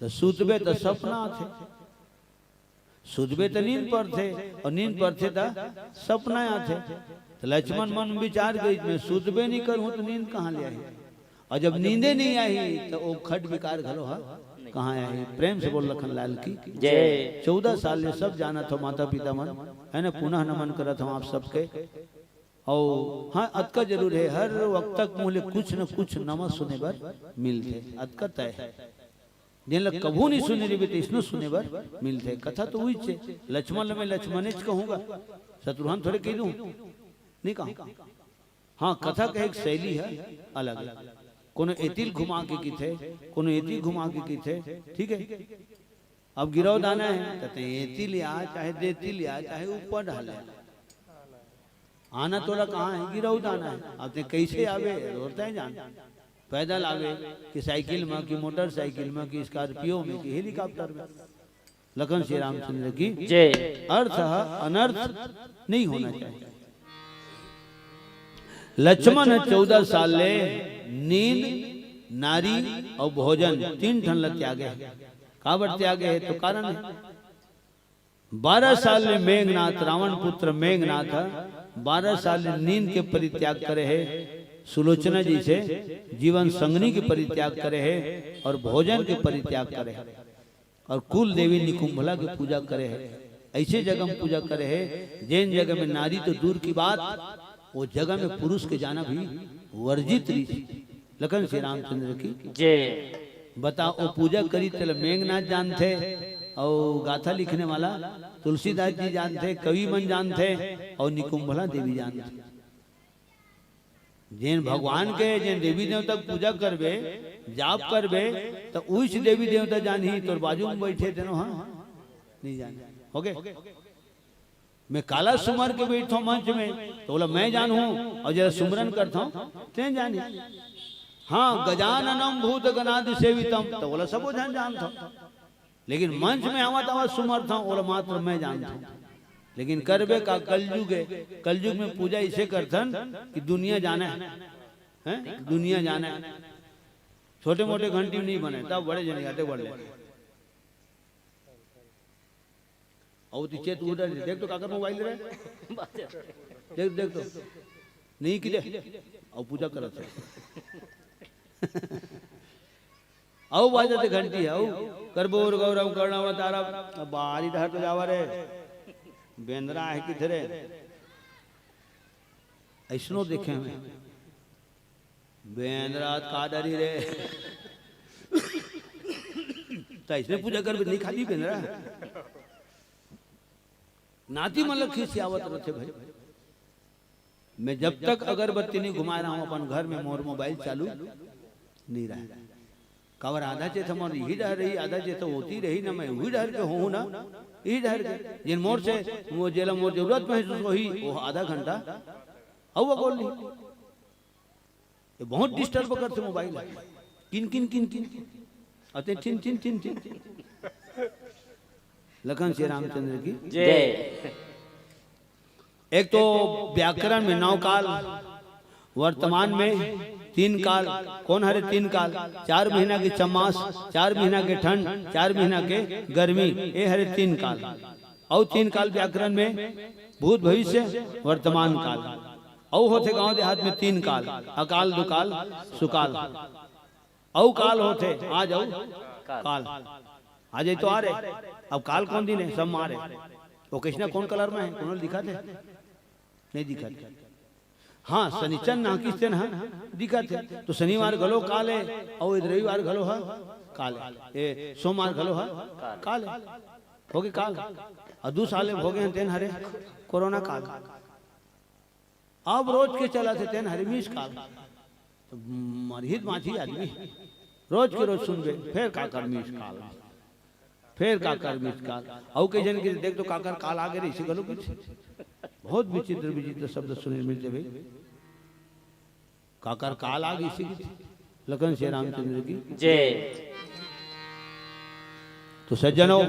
तो सुतबे तो सपना आथे, सुतबे त नींद परथे, अउ नींद परथे त सपना आथे। त लक्ष्मण मन विचार करिस, मैं सुतबे नहीं करूँ त नींद कहाँ ले आही? अउ जब नींदे नहीं आही त ओ खट विकार घलो ह कहाँ आही? प्रेम से बोल लखन लाल की जय। चौदह साल ले सब जानत हो माता पिता मन, है ना, पुनः नमन करत हो आप सबके। अउ हाँ, अतका जरूर हे, हर वक्त तक मुँह ले कुछ न कुछ नवा सुने बर मिलथे, अतका तय हे। जेन ल कभू नहीं सुने रहिबे, त इसनो सुने बर मिलथे। कथा तो उहीच हे, लक्ष्मण ल मैं लक्ष्मणेच कहूँगा, शत्रुघ्न थोड़े कह दूँ, नहीं कहूँ। हाँ, कथा के एक शैली हे अलग, कोनो एतिल घुमा के किथे, कोनो एतिल घुमा के किथे, ठीक हे। अब गिरौद आना हे, त तैं एतिल आ, चाहे देतिल आ, चाहे ऊपर ढाले, आना तोला कहाँ हे? गिरौद आना हे। अब तैं कैसे आबे, रोता है जान, पैदल आबे कि साइकिल में, कि मोटरसाइकिल में, कि स्कॉर्पियो में, कि हेलीकॉप्टर में। लखन श्री रामचंद्र की जय। अर्थ ह, अनर्थ नहीं होना चाहिए। लक्ष्मण चौदह साल ले नींद, नारी अउ भोजन तीन ठन ल त्यागे हे। काबर त्यागे हे? तो कारण हे, बारह साल ले मेघनाथ, रावण पुत्र मेघनाथ ह बारह साल ले नींद के परित्याग करे हे, सुलोचना जइसे जीवन संगनी के परित्याग करे हे अउ भोजन के परित्याग करे हे अउ कुल देवी निकुंभला के पूजा करे हे। अइसे जगह में पूजा करे हे, जेन जगह में नारी तो दूर की बात, ओ जगह में पुरुष के जाना भी वर्जित रहिस। लखन श्री रामचंद्र की जय। बता, ओ पूजा करिस तेला मेघनाथ जानथे, अउ गाथा लिखने वाला तुलसीदास जी जानथे, कवि मन जानथे, अउ निकुंभला देवी जानथे। जेन भगवान के, जेन देवी देवता के पूजा करबे, जाप करबे, त उहीच देवी देवता जानही, तोर बाजू में बइठे तेनो ह नहीं जाने। होगे? मैं काला सुमर के बइठथंव मंच में, त ओला मैं जानहूँ, अउ जेला सुमरन करथंव, तें जानही। हाँ, गजाननं भूतगणादिसेवितम्, त ओला सबो झन जानथंव। लेकिन मंच में आवत आवत सुमरथंव, ओला मात्र मैं जानथंव। लेकिन करबे का, कलयुग हे, कलयुग में पूजा अइसे करथन कि दुनिया जाने, हैं? दुनिया जाने। छोटे मोटे घंटी नहीं बने, तब बड़े जने आते बड़े। अउ ती चेत उधर देख तो काकर मोबाइल रे। देख, देख तो। नहीं किदे। अउ पूजा करत हे। अउ बाजत हे घंटी, अउ करबोर गौरम कर्णावतारम। अब बाहरी डहर तो जावा रे। बेंदरा हे किथे रे? अइसनो देखे हमें। बेंदरा का डरी रे। त अइसने पूजा करबे, नहीं खाली बेंदरा। नाती मन ल खिसियावत रथे भाई। मैं जब तक अगरबत्ती नहीं घुमाए रहूं अपन घर में, मोर मोबाइल चालू नहीं रहे। काबर आधा चेत हमर इही डहर रही, आधा चेत ओती रही, ना मैं उही डहर के होहूं ना इही डहर के। जेन मोर से, वो जेला मोर जरूरत महसूस होही, वो आधा घंटा हवा बोल ली। ये बहुत डिस्टर्ब करथे मोबाइल। किन किन किन किन किन। अते ठिन ठिन ठिन ठिन। लखन श्री रामचंद्र की जय। एक तो व्याकरण में नौ काल, वर्तमान में तीन काल। कौन हरे तीन काल? चार महीना के चमास, चार महीना के ठंड, चार महीना के गर्मी, ये हरे तीन काल। अउ तीन काल व्याकरण में भूत, भविष्य, वर्तमान काल। अउ होथे गांव देहात में तीन काल, अकाल, दुकाल, सुकाल। अउ काल होथे, आज अउ काल। आज ये तो आ रहे, अब काल कौन दिन है? सब मारे। वो कृष्णा कौन कलर में है? कौन दिखा थे? नहीं दिखा थे। हाँ, शनिचर ना किस दिन है? दिखा थे। तो शनिवार घलो काल है, अउ रविवार घलो है काल है, ए, सोमवार घलो है काल है। हो गए काल। अउ दू साल हो गए हैं तेन हरे कोरोना काल। अब रोज के चला थे तेन हरे मीस काल। तो मरही त बाँचही आदमी। रोज के रोज सुनबे, फेर काकर मीस काल, फेर काकर मीस काल। अउ कई झन के देख तो काकर काल आ गे रहिसे घलो कुछ। बहुत विचित्र विचित्र शब्द सुने मिलथे भाई। काकर काल आ गिसे। लखन सिया रामचंद्र की। जय। तो सज्जनों,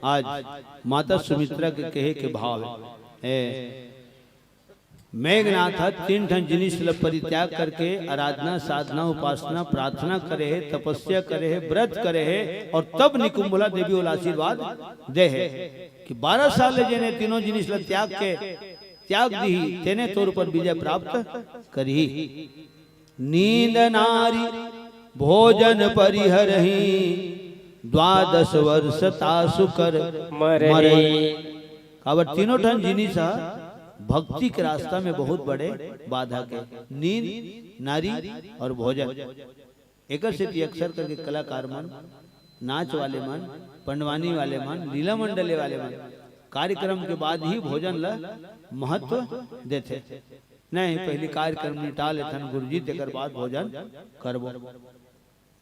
आज माता सुमित्रा के कहे के भाव है, ए, मेघनाथ ह तीन ठन जिनिस ल परित्याग करके आराधना, साधना, उपासना, प्रार्थना करे हे, तपस्या करे हे, व्रत करे हे अउ तब निकुंभला देवी ओला आशीर्वाद दे हे कि बारह साल ले जेने तीनों जिनिस ल त्याग के, त्याग दिही, तेने तोर ऊपर विजय प्राप्त करही। नींद नारी भोजन परिहरही, द्वादश वर्ष तासु कर मरही। मरही। काबर तीनों ठन जिनिस ह भक्ति के रास्ता में बहुत बड़े बाधक हे, नींद, नारी अउ भोजन। एकर सेती अक्सर करके कलाकार मन, नाच वाले मन, पंडवानी वाले मन, लीला मंडले वाले मन कार्यक्रम के बाद ही भोजन ल महत्व देथे। नहीं, पहली कार्यक्रम निपटा लेथन गुरुजी, तेकर बाद भोजन करबो।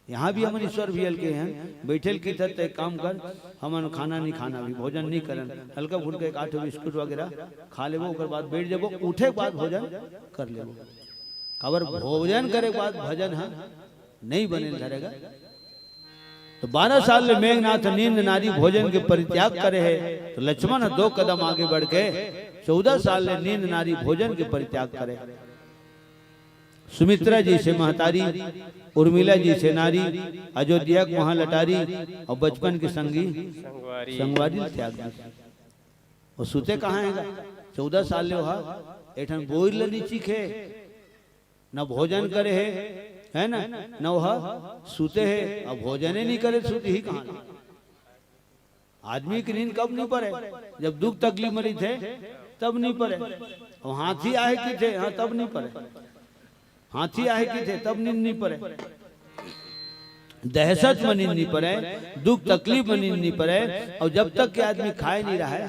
यहाँ भी हमन ईश्वर भैया ल कहे हन, बइठे ल कहिथस त एक काम कर, हमन खाना नहीं खाना, अभी भोजन नहीं करन, हल्का फुल्का एक आध ठो बिस्कुट वगैरह खा लेबो, ओकर बाद बइठ जाबो, उठे के बाद भोजन कर लेबो। काबर भोजन करे के बाद भजन ह नहीं बने ल धरेगा। तो बारह साल ले मेघनाथ नींद नारी भोजन के परित्याग करे हे, तो लक्ष्मण ह दो कदम आगे बढ़ के चौदह साल ले नींद नारी भोजन के परित्याग करे। सुमित्रा जइसे महतारी, उर्मिला जइसे नारी, अयोध्या के महालटारी अउ बचपन के संगी संगवारी। संगवारी ल त्याग दिस। वो सुते कहाँ हे गा? चौदह साल ले ओहा एक ठन बोइर ल नी चीखे, न भोजन करे हे, है ना? न ओहा सुते हे, अब भोजने नहीं करे, सुतही कहाँ ले? आदमी के नींद कब नहीं पड़े? जब दुख तकलीफ में रहिथे, तब नहीं पड़े। अब हाथी आहे कहिथे, हाँ, तब नहीं पड़े। हाथी आहे कहिथे, तब नींद नहीं पड़े। दहशत में नींद नहीं पड़े, दुख तकलीफ में नींद नहीं पड़े, अउ जब तक के आदमी खाए नहीं रहे,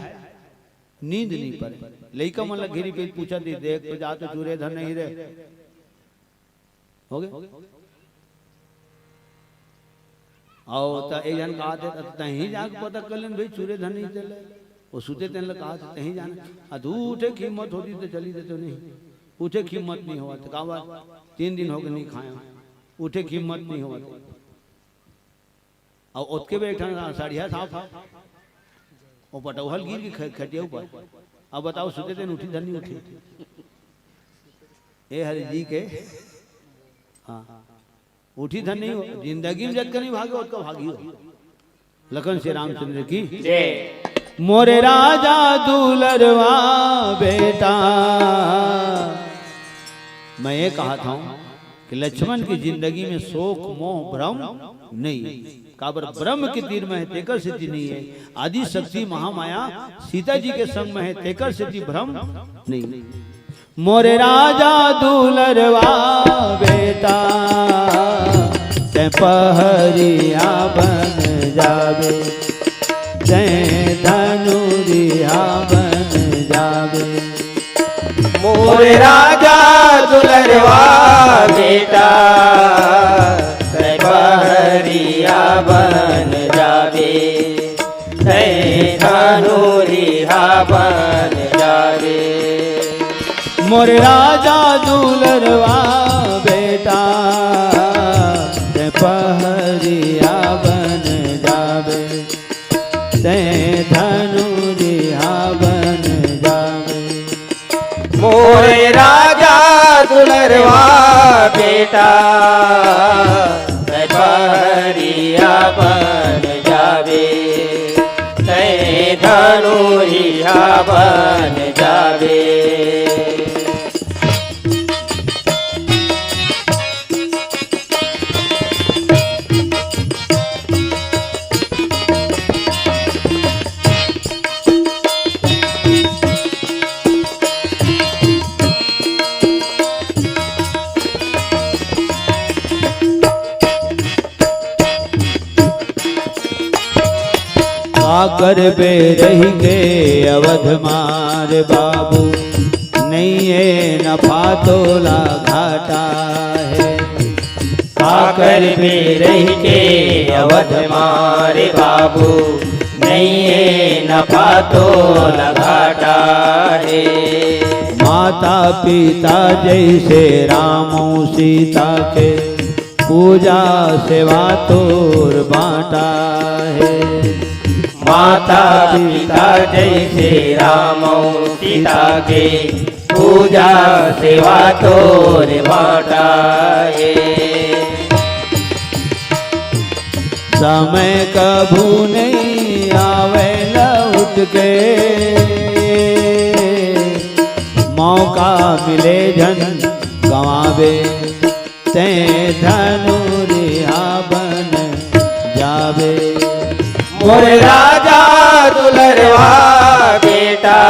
नींद नहीं पड़े। लइका मन ला घेरी पे पूछत हे, देख तो जा तो चूरे धन नहीं रे। हो गए? अउ त एक झन कहत हे, "तहीं जाके पता कर लेन भाई, चूरे धन नहीं तेला।" वो सुते तेन ला कहत हे, "तहीं जाना।" आ, त उठे के हिम्मत होतिस त चली देतेंव, नहीं। उठे के हिम्मत नहीं होवत। काबर? तीन दिन हो गए नहीं खाए। उठे के हिम्मत नहीं होवत। अउ ओतके बेर एक ठन साड़िया साफ, वो पटौहल गिर के ख-, खटिया ऊपर। अब बताओ, सुते तेन उठी धन नहीं उठी? ए हरे जी के, हाँ, उठी धन नहीं हो, जिंदगी में जतका नहीं भागे, ओतका भागी हो। लखन सिया रामचंद्र की। जय। मोरे राजा दुलरवा बेटा, मैं ये कहत हँव कि लक्ष्मण की जिंदगी में शोक, मोह, भ्रम नहीं। काबर ब्रह्म के तीर में हे, तेकर सेती नहीं हे। आदि शक्ति महामाया सीता जी के संग में हे, तेकर सेती भ्रम नहीं। मोरे राजा दुलरवा बेटा, तैं पहरिया बन जाबे, तैं धनुरिया बन जाबे। मोरे राजा दुलरवा बेटा, तैं पहरिया बन जाबे, तैं धनुरिहा बन जाबे। मोरे राजा दुलरवा बेटा, तैं पहरिया बन जाबे, तैं धनुरिहा बन जाबे। ओरे राजा दुलरवा बेटा, तैं पहरिया बन जाबे, तैं धनुरिहा बन जाबे। का करबे रहि के अवध मार बाबू, नइये नफा तोला घाटा हे। का करबे रहि के अवध मार बाबू, नइये नफा तोला घाटा हे। माता पिता जइसे राम अउ सीता के, पूजा सेवा तोर बाँटा हे। माता पिता जइसे राम अउ सीता के, पूजा सेवा तोर बाँटा हे। समय कभू नइ आवय लौट के, मौका मिले झन गँवाबे। तैं धनुरिहा बन जाबे। मोर राजा दुलरवा बेटा,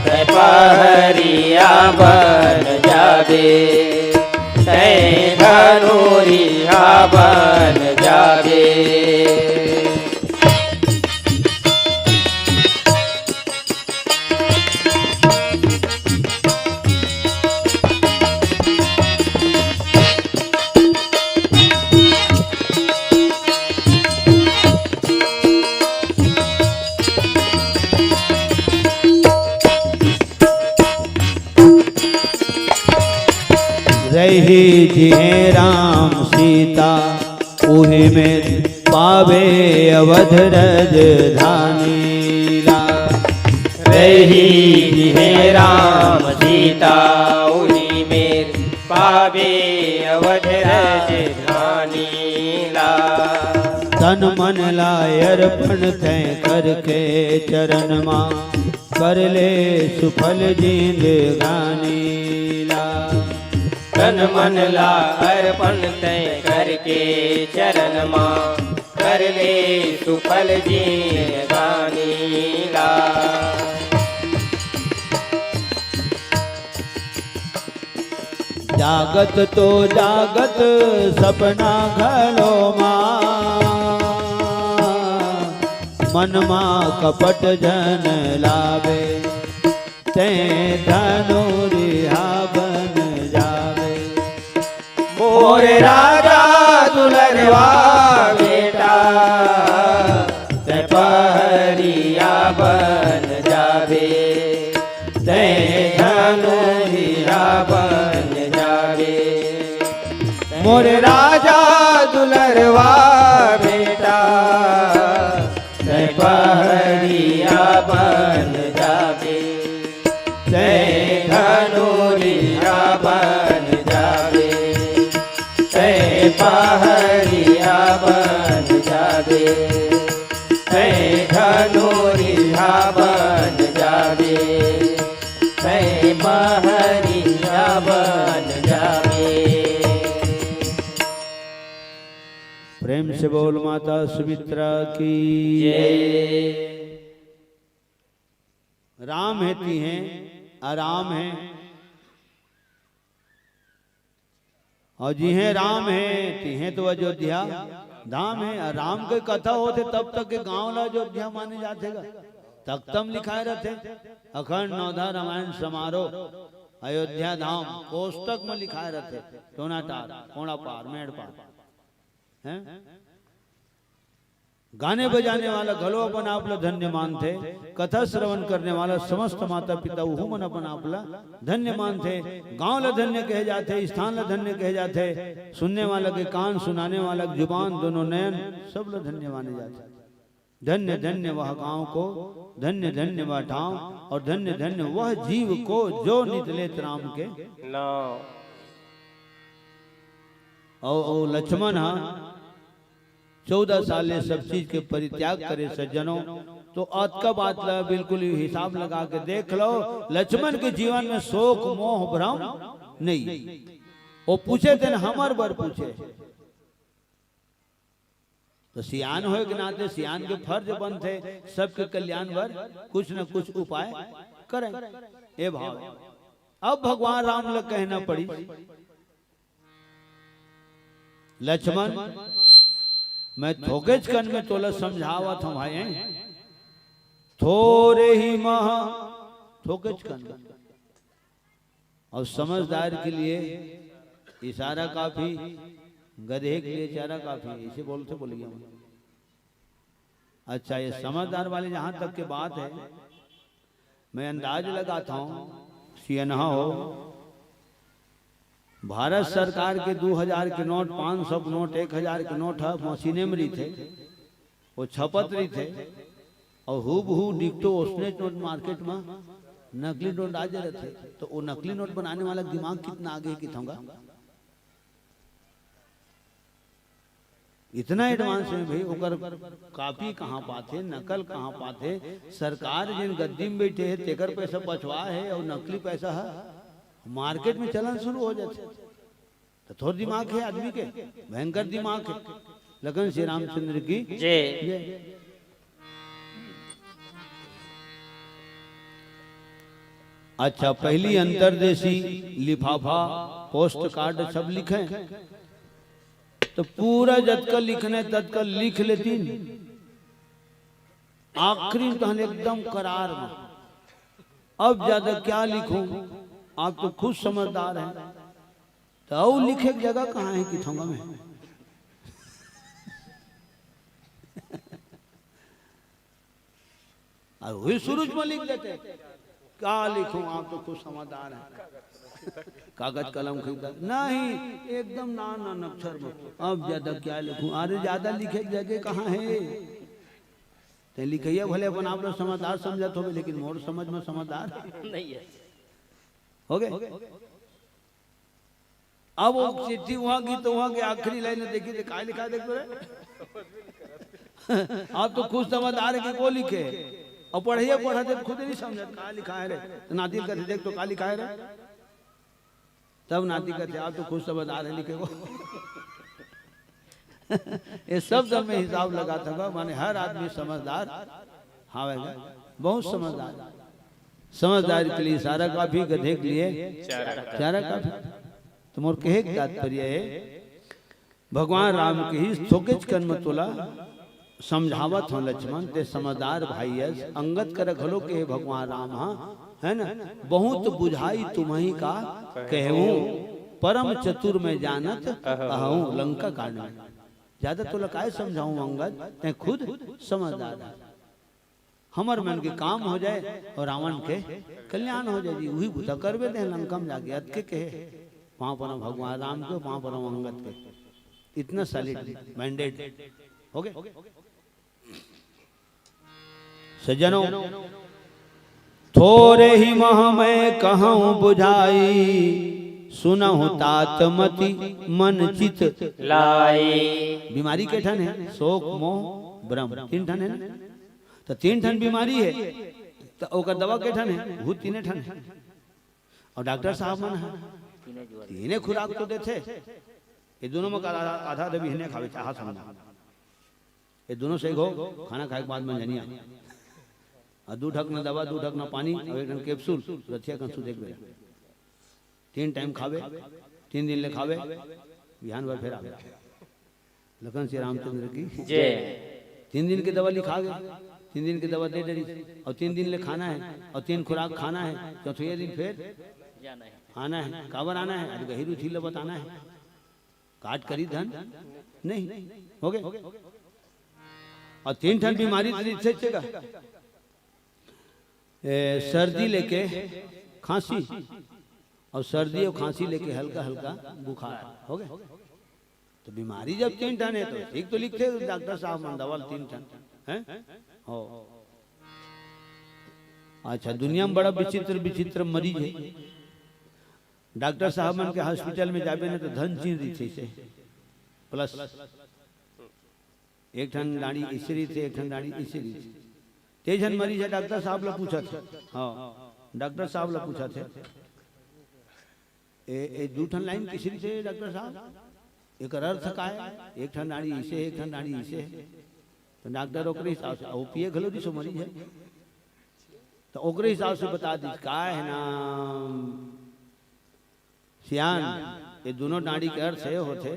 तैं पहरिया बन जाबे, तैं धनुरिहा बन जाबे। रहि जिहें राम सीता उही मेर पाबे अवध रजधानी ला। रहि जिहें राम सीता उही मेर पाबे अवध रजधानी ला। तन मन ला अर्पण तैं करके चरन मा, कर ले सुफल जिंदगानी ला। तन मन ला अर्पण तैं करके चरन मा, कर ले सुफल जिंदगानी ला। जागत तो जागत सपना घलो मा, मन मा कपट झन लावे, तैं धनुरिहा बन जावे। मोर राजा दुलरवा बेटा, तैं पहरिया बन जाबे, तैं धनुरिहा बन जाबे। मोर राजा दुलरवा बेटा, तैं पहरिया बन जाबे, तैं धनुरिहा बन जाबे, तैं पहरिया बन जाबे, तैं धनुरिहा बन जाबे, तैं पहरिया बन जाबे। प्रेम से बोल माता सुमित्रा की जय। राम हे तिहें आराम हे, अउ जिहें राम हे तिहें तो अयोध्या धाम हे। अउ राम के कथा होथे तब तक के गांव ला अयोध्या माने जाथे गा। तख्ता म लिखाय रथे, अखंड नवधा रामायण समारोह अयोध्या धाम कोष्टक म लिखाय रथे। टोनाटार, कोंड़ापार, मेड़पार, हैं? गाने बजाने वाला घलो अपन आप ला धन्य मानथे, कथा श्रवण करने वाला समस्त माता पिता उहू मन अपन आप ला धन्य मानथे। गांव ला धन्य कहे जाथे, स्थान ला धन्य कहे जाथे, सुनने वाला के कान, सुनाने वाला के जुबान, दोनों नयन, सब ला धन्य माने जाथे। धन्य धन्य वह गांव को, धन्य धन्य वह ठांव, और धन्य धन्य वह जीव को जो नित लेत राम के नाम। और, और लक्ष्मण हा चौदह साल ले सब चीज के परित्याग करे सज्जनों। तो अतका बात ला बिल्कुल ही हिसाब लगा के देख लो, लक्ष्मण के जीवन में शोक मोह भ्रम नहीं। वो पूछे तेन हमर बर पूछे, तो सियान होए के नाते सियान के फर्ज बनथे सबके कल्याण बर कुछ न कुछ उपाय करें। ए भाव, अब भगवान राम ल कहना पड़ी, लक्ष्मण, मैं थोकेच कन में तोला समझावत हूं भाई, थोरे ही महा, थोकेच कन में। और समझदार के लिए इशारा काफी, गधे के लिए चारा काफी, ऐसे बोलते बोलिए। अच्छा, ये समझदार वाले जहां तक के बात है, मैं अंदाज लगाता हूं, सियनहा हो, भारत सरकार के दू हजार के नोट, पांच सौ के नोट, एक हजार के नोट ह मशीने में रहिथे, वो छपत रहिथे, और हूबहू डिक्टो ओसने नोट मार्केट में नकली नोट आ जाए रहथे। तो वो नकली नोट बनाने वाला दिमाग कितना आगे है, किथोंगा? इतना एडवांस में भाई, ओकर कॉपी कहाँ पाथे, नकल कहाँ पाथे? सरकार जेन गद्दी में बैठे है, तेकर पैसा पचवा है, और नकली पैसा है, मार्केट में चलन शुरू हो जाथे। तो थोर दिमाग है आदमी के, भयंकर दिमाग है। लखन श्री रामचंद्र की जय। जय। अच्छा, पहली अंतरदेशी, लिफाफा, पोस्ट कार्ड सब लिखे, तो पूरा जतका लिखने ततका लिख लेतिन। आखिरी में तहन एकदम करार में, अब ज्यादा क्या लिखूं, आप तो खुद समझदार हैं। तो अउ लिखे के जगह कहाँ है किथोंगा में? और वही शुरू में लिख देते, क्या लिखूं, आप तो खुद समझदार हैं। कागज कलम खरीदा नहीं, एकदम नान नान अक्षर में। अब ज्यादा क्या लिखूं, अरे ज्यादा लिखे के जगह कहाँ है? ते लिखइया भले अपन आप लोग समझदार समझत होबे, लेकिन मोर समझ में समझदार नहीं है। हो गए? अब वो चिट्ठी वहां की तो वहां की आखिरी लाइन देखी, तो काय लिखा है, देख तो रे। आप तो खुद समझदार है कि को लिखे, और पढ़िए पढ़ते तो खुद नहीं समझत का लिखा है रे। तो नाती कहते, देख तो का लिखा है रे। तब नाती कहते, आप तो खुद समझदार है लिखे को। ये सब दल में हिसाब लगा था, माने हर आदमी समझदार हावेगा, बहुत समझदार। समझदार के लिए इशारा काफी, गधे के लिए चारा काफी। तो मोर कहे के तात्पर्य है, भगवान राम के ही थोकेच कन म तोला समझावत हो लक्ष्मण, ते समझदार भाई अस, अंगद कर घलो के भगवान राम हा, है ना, बहुत बुझाई तुम्हीं का कहूं, परम चतुर मैं जानत अहूं, लंका कांड में। ज्यादा तोला काय समझाऊं अंगद, तैं खुद समझदार है। हमर मन के काम हो जाए और रावण के कल्याण हो जाए जी, वही बुता करबे दे लंका में जाके, अतके कहे पांव परम भगवान राम के, पांव परम अंगद के। इतना सॉलिड मैंडेट हो गए। सज्जनों, थोरे ही मह मैं कहूं बुझाई, सुनहु तात मति मन चित लाई। बीमारी के ठन है, शोक, मोह, भ्रम, तीन ठन है ना? तो तीन ठन बीमारी है, तो ओकर दवा के ठन है? वो तीने ठन है। और डॉक्टर साहब मन है, तीने खुराक तो देथे, ये दोनों में का आधा, आधा आधा बिहने खावे, चाहा समझा। ये दोनों से हो, खाना खाए के बाद मंझनिया। और दू ठक न दवा, दू ठक न पानी, और एक ठन कैप्सूल, रथिया कंसू देख बेरा। तीन टाइम खावे, तीन दिन ले खावे, बिहान भर फेर आवे। लखन श्री रामचंद्र की जय। तीन दिन के दवा लिखा गए, तीन दिन के दवा दे डरी, और तीन दिन ले खाना है, और तीन खुराक खाना है, चौथे दिन फिर जाना है। आना है। काबर आना है? आज गहिरू थी ल बताना है। काट करी धन नहीं। हो गए? और तीन ठन बीमारी तो इससे चेगा। ए, सर्दी लेके खांसी, और सर्दी और खांसी लेके हल्का हल्का बुखार। हो गए? तो बीमारी जब तीन ठन है तो ठीक तो लिखते डॉक्टर साहब मन दवा तीन ठन। हैं? हो। अच्छा, दुनिया में बड़ा विचित्र विचित्र मरीज हे। डॉक्टर साहब मन के हॉस्पिटल में जाबे ना, तो धन चिन्ह रहिथे, अइसे प्लस। एक ठन डांड़ी अइसे रहिथे, एक ठन डांड़ी अइसे रहिथे। ते झन मरीज हे, डॉक्टर साहब ला पूछत हे। हाँ, डॉक्टर साहब ला पूछत हे, ए, ए दू ठन लाइन कइसे रहिथे डॉक्टर साहब? एकर अर्थ का हे? एक ठन डांड़ी अइसे हे, एक ठन डांड़ी अइसे हे। तो डॉक्टर ओकरे हिसाब से, अउ पिए घलो दिस ओ मरीज हे, तो ओकरे हिसाब से बता दिस, का हे ना सियान, ये दूनों डांड़ी के अर्थ ए होथे,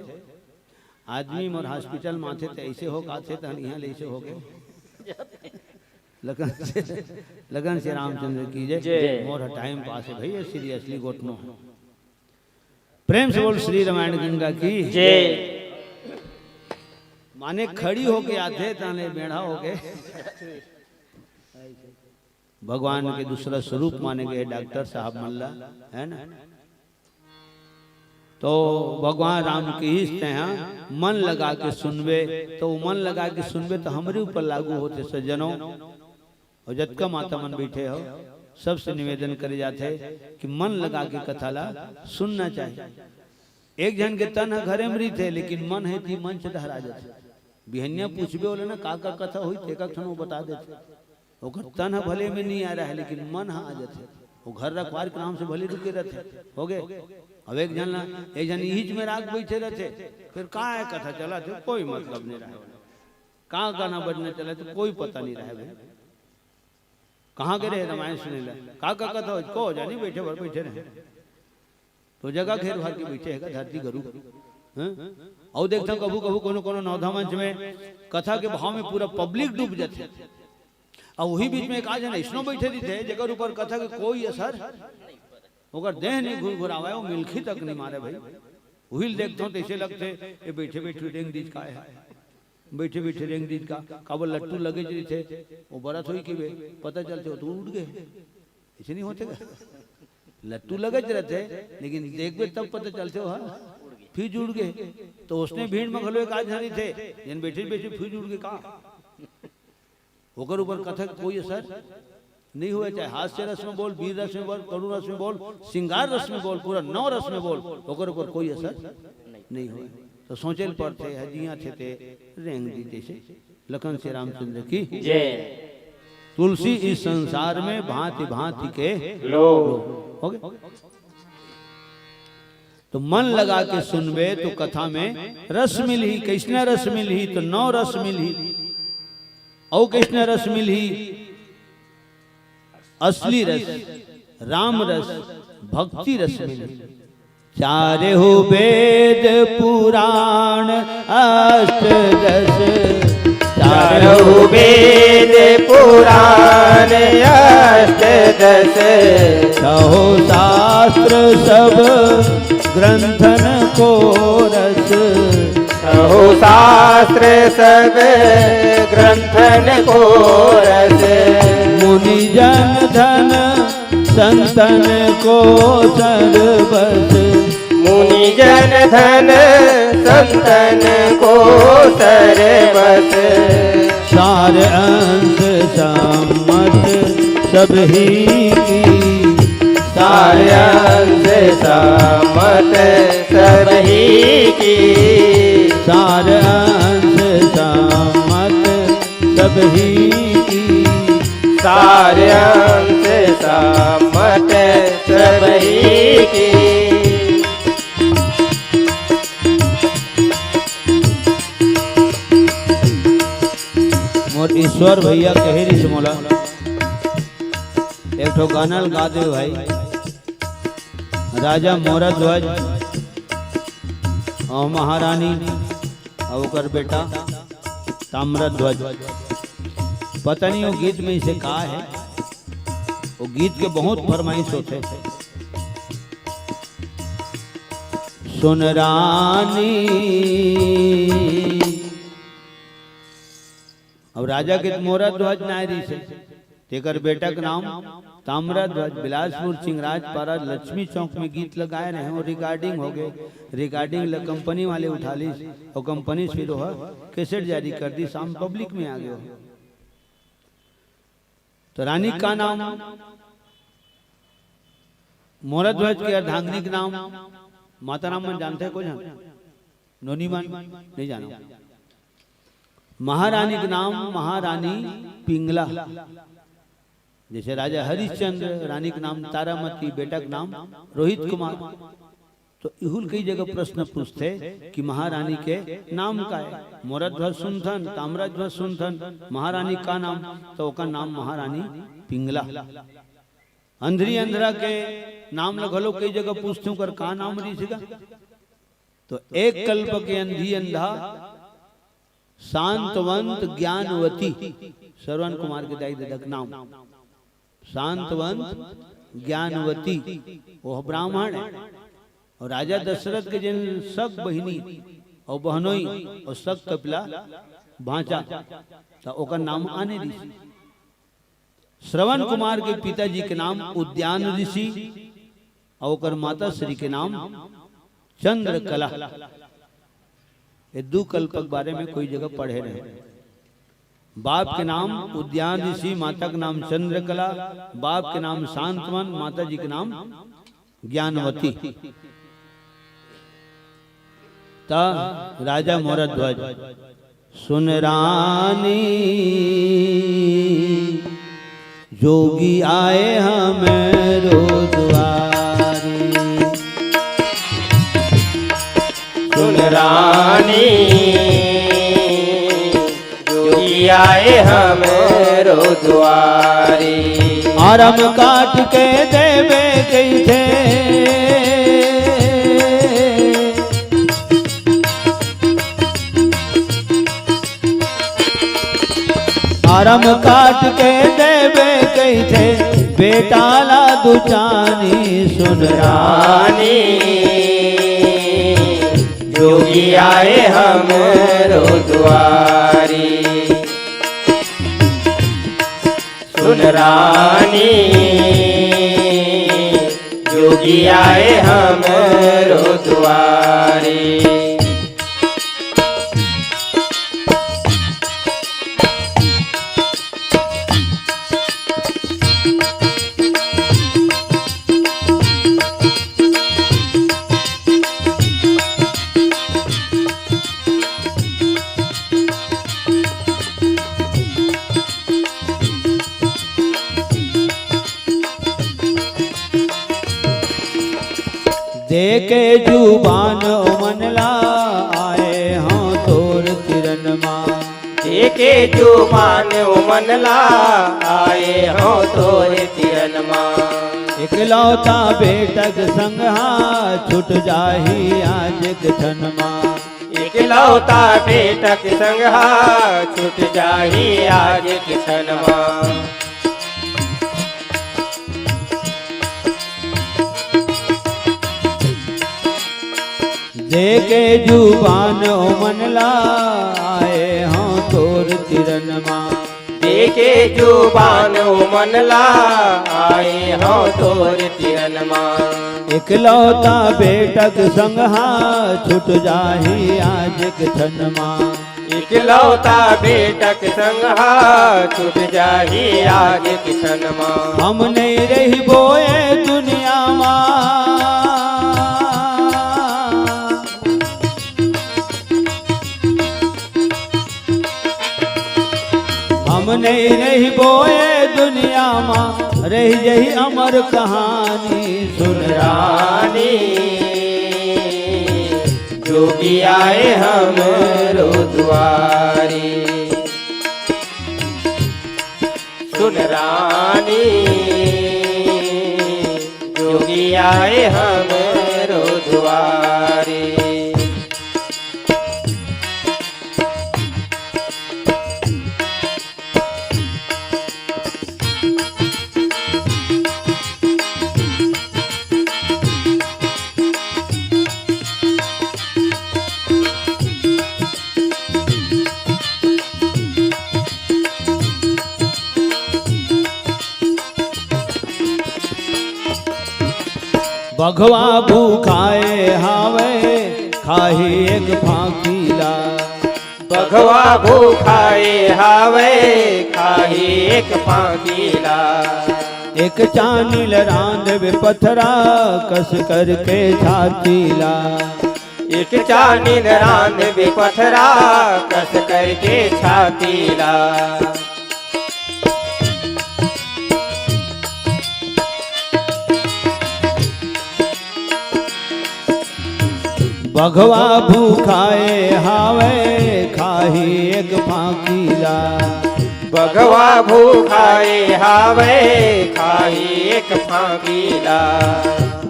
आदमी मोर हॉस्पिटल में आथे त अइसे हो के आथे, त इहाँ ले अइसे हो के। लगन से, लगन से रामचंद्र की जय। जय। मोर टाइम पास हे भइया, सीरियसली गोठनो हे। प्रेम से बोल श्री रामायण गंगा की जय। माने खड़ी होके आथे, ताने बेढ़ा होके। भगवान के दूसरा स्वरूप माने गए डॉक्टर साहब मन ला, है ना? तो भगवान राम किहिस तेहा मन लगा के सुनबे, तो मन लगा के सुनबे तो हमरे ऊपर लागू होथे सज्जनों। अउ जतका माता मन बइठे हो, सबसे निवेदन करे जाथे कि मन लगा के कथा ला सुनना चाहिए। एक झन के तन ह घरे म रहिथे, लेकिन मन ह एती मंच डहर आ जाथे। बिहनिया पूछबे ओला ना, का का कथा होही, तेकर ठन वो बता देथे। ओकर तन ह भले में नइ आ रहा है, लेकिन मन ह आ जाथे। वो घर रखवार के नाम से भले रुके रहथे। हो गे। अब एक झन ला, एक झन इहिच में राख बइठे रहथे, फिर का है कथा चलत हे, कोई मतलब नइ रहे। का गाना बजना चलत हे, कोई पता नइ रहे भाई। कहाँ गे रहे रामायण सुने ला? का, का कथा हो? को जानी, बइठे भर बइठे रहे। तो जगह घेर भर के बइठे हे का धरती गरू। हैं? अउ देखथंव कभू, कभू कोनो, कोनो नवधा मंच में कथा के भाव में पूरा पब्लिक डूब जाथे। अउ उही बीच में एक आध झन अइसनो बइठे रहिथे, जेकर ऊपर कथा के कोई असर, ओकर देह नइ घुरघुरावय, वो मिलखी तक नइ मारे भाई। उही ल देखथंव त अइसे लगथे, ये बइठे बइठे रेंग दिस का हे। बइठे बइठे रेंग दिस का, काबर लट्टू लगेच रहिथे, वो बरत होही कहिबे, पता चलथे वो तो उड़ गे। अइसे नइ होथे का? लट्टू लगेच रहिथे, लेकिन देखबे तब पता चलथे वो ह फ्यूज उड़ गे। तो ओसने भीड़ में घलो एक आध झन रहिथे, जेन बइठे बइठे फ्यूज उड़ गे का। ओकर ऊपर कथा के कोई असर नइ होय, चाहे हास्य रस में बोल, वीर रस में बोल, करुण रस में बोल, श्रृंगार रस में बोल, पूरा नौ रस में बोल, ओकर ऊपर कोई असर नइ होय। तो सोचे ल परथे, हदिया थे ते रेंग दिस जइसे। लखन से रामचंद्र की जय। तुलसी इस संसार में भांति भांति के लोग। हो गे? तो मन लगा के सुनबे तो कथा में रस मिलही। कइसना रस मिलही? तो नौ रस मिलही। अउ कइसना रस मिलही? असली रस, राम रस, भक्ति रस मिलही। चारहु वेद पुराण अष्ट दस, चारहु वेद पुराण अष्ट दस, छहो शास्त्र सब ग्रंथन को रस। छहो शास्त्र सब ग्रंथन को रस। मुनि जन धन संतन को सरबस। मुनि जन धन संतन को सरबस। सार अंश सम्मत सबही की। सार अंश सम्मत सबही की। सार अंश सम्मत सबही की। सार अंश सम्मत सबही की। मोर ईश्वर भैया कहे रिहिस मोला, एक ठो गाना ल गा दे भाई। राजा मोरा ध्वज अउ महारानी अउ ओकर बेटा ताम्रध्वज। पता नहीं वो गीत में इसे का है, वो गीत के बहुत फरमाइश होथे। सुन रानी, अब राजा के मोरा ध्वज नाय रहिसे, तेकर बेटा के नाम ताम्रध्वज। बिलासपुर चिंगराजपारा लक्ष्मी चौक में गीत लगाए रहे, वो रिकॉर्डिंग हो गए। रिकॉर्डिंग ल कंपनी वाले उठा लीस, और कंपनी से फिर वो कैसेट जारी कर दी, शाम पब्लिक में आ गए। तो रानी का नाम, मोरध्वज के अर्धांगिनी के नाम, माता नाम मन जानथे कोई झन? नोनी मन नहीं जानो। महारानी के नाम महारानी पिंगला। जैसे राजा हरिश्चंद्र, रानी के नाम तारामती, बेटा के नाम रोहित कुमार। तो इहू ल कई जगह प्रश्न पूछथे कि महारानी के नाम का है? मोरध्वज सुनथन, ताम्रध्वज सुनथन, महारानी का नाम? तो ओकर नाम महारानी पिंगला। अंधरी अंधरा के नाम ल घलो कई जगह पूछथे, ओकर का नाम रिहिस गा? तो एक कल्प के अंधी अंधा शांतवंत ज्ञानवती, श्रवण कुमार के दाई ददा के नाम शांतवंत ज्ञानवती, वो ब्राह्मण है। और राजा दशरथ के जिन सग बहिनी और बहनोई और सग कपिला भांचा, तो ओकर नाम आने रिहिस। श्रवण कुमार के पिताजी के नाम उद्यान ऋषि और ओकर माता श्री के नाम चंद्रकला। ये दू कल्प के बारे में कोई जगह पढ़े रहे। बाप के नाम उद्यान ऋषि, माता के नाम चंद्रकला, बाप के नाम शांतवन, माता जी के नाम ज्ञानवती। त राजा मोरध्वज, सुन रानी, जोगी आए हमरो दुआरी। सुन रानी, जोगी आए हमरो दुआरी। आरम काट के देबे कहिथे। आरम काट के देबे कहिथे, बेटा ला दुचानी। सुन रानी, जोगी आए हमरो दुआरी। सुन रानी, जोगी आए हमरो दुआरी। देके जुबान ओमन ला, आए हंव तोर तिरन मा। देके जुबान ओमन ला, आए हंव तोर तिरन मा। एकलौता बेटक संग हा, छूट जाही आज के क्षण मा। एकलौता बेटक संग हा, छूट जाही आज के क्षण मा। देके जुबान ओमन ला, आए हंव तोर तिरन मा। देके जुबान ओमन ला, आए हंव तोर तिरन मा। एकलौता बेटक संग हा, छूट जाही आज के क्षण मा। एकलौता बेटक संग हा, छूट जाही आज के क्षण मा। हम नहीं रहिबो ए दुनिया मा। हम नहीं रहिबो ए दुनिया मा, रहि जही अमर कहानी। सुन रानी, जोगी आए हमरो दुआरी। सुन रानी, जोगी आए हमरो दुआरी। बघवा भूखाए हावय, खाही एक फांकी ला। बघवा भूखाए हावय, खाही एक फांकी ला। एक चानी ल रांधबे पथरा, कस करके छाती ला। एक चानी ल रांधबे पथरा, कस करके छाती ला। बघवा भूखाए हावय, खाही एक फांकी ला। बघवा भूखाए हावय, खाही एक फांकी ला।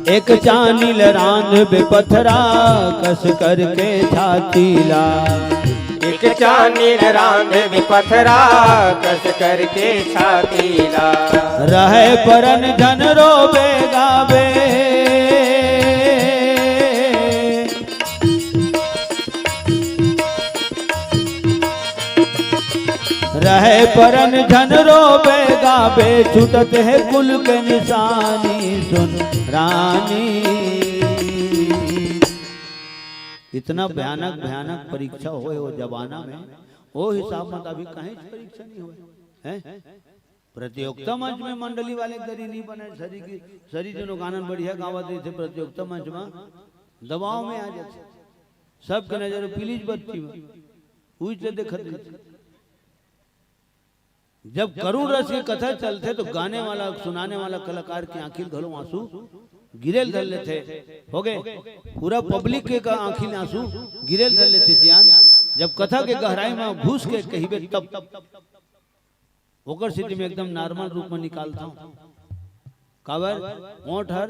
एक चानी ल रांधबे पथरा, कस करके छाती ला। एक चानी ल रांधबे पथरा, कस करके छाती ला। रहय परन झन रोबे गाबे। रहय परन झन रोबे गाबे, छूटत हे कुल के निशानी, सुन रानी। इतना भयानक, भयानक परीक्षा होय ओ जमाना में, ओ हिसाब म त अभी कहीं परीक्षा नहीं होय, हैं? प्रतियोगिता मंच में मंडली वाले के दरी नहीं बने, सरी की, सरी जनो गानन बढ़िया गावत रहिथे, प्रतियोगिता मंच में दबाव में आ जाथे, सबके नजर पीलीच बत्ती में, उइच ले देखत रहिथे। जब करुण रस के कथा चलथे, तो गाने वाला, सुनाने वाला कलाकार के आंखी घलो आंसू गिरेल धर लेथे। हो गए, पूरा पब्लिक के का आंखी में आंसू गिरेल धर लेथे सियान। जब कथा के गहराई में घुस के कहिबे, तब ओकर स्थिति में एकदम नॉर्मल रूप में निकालता हूँ। काबर? ओंठ हर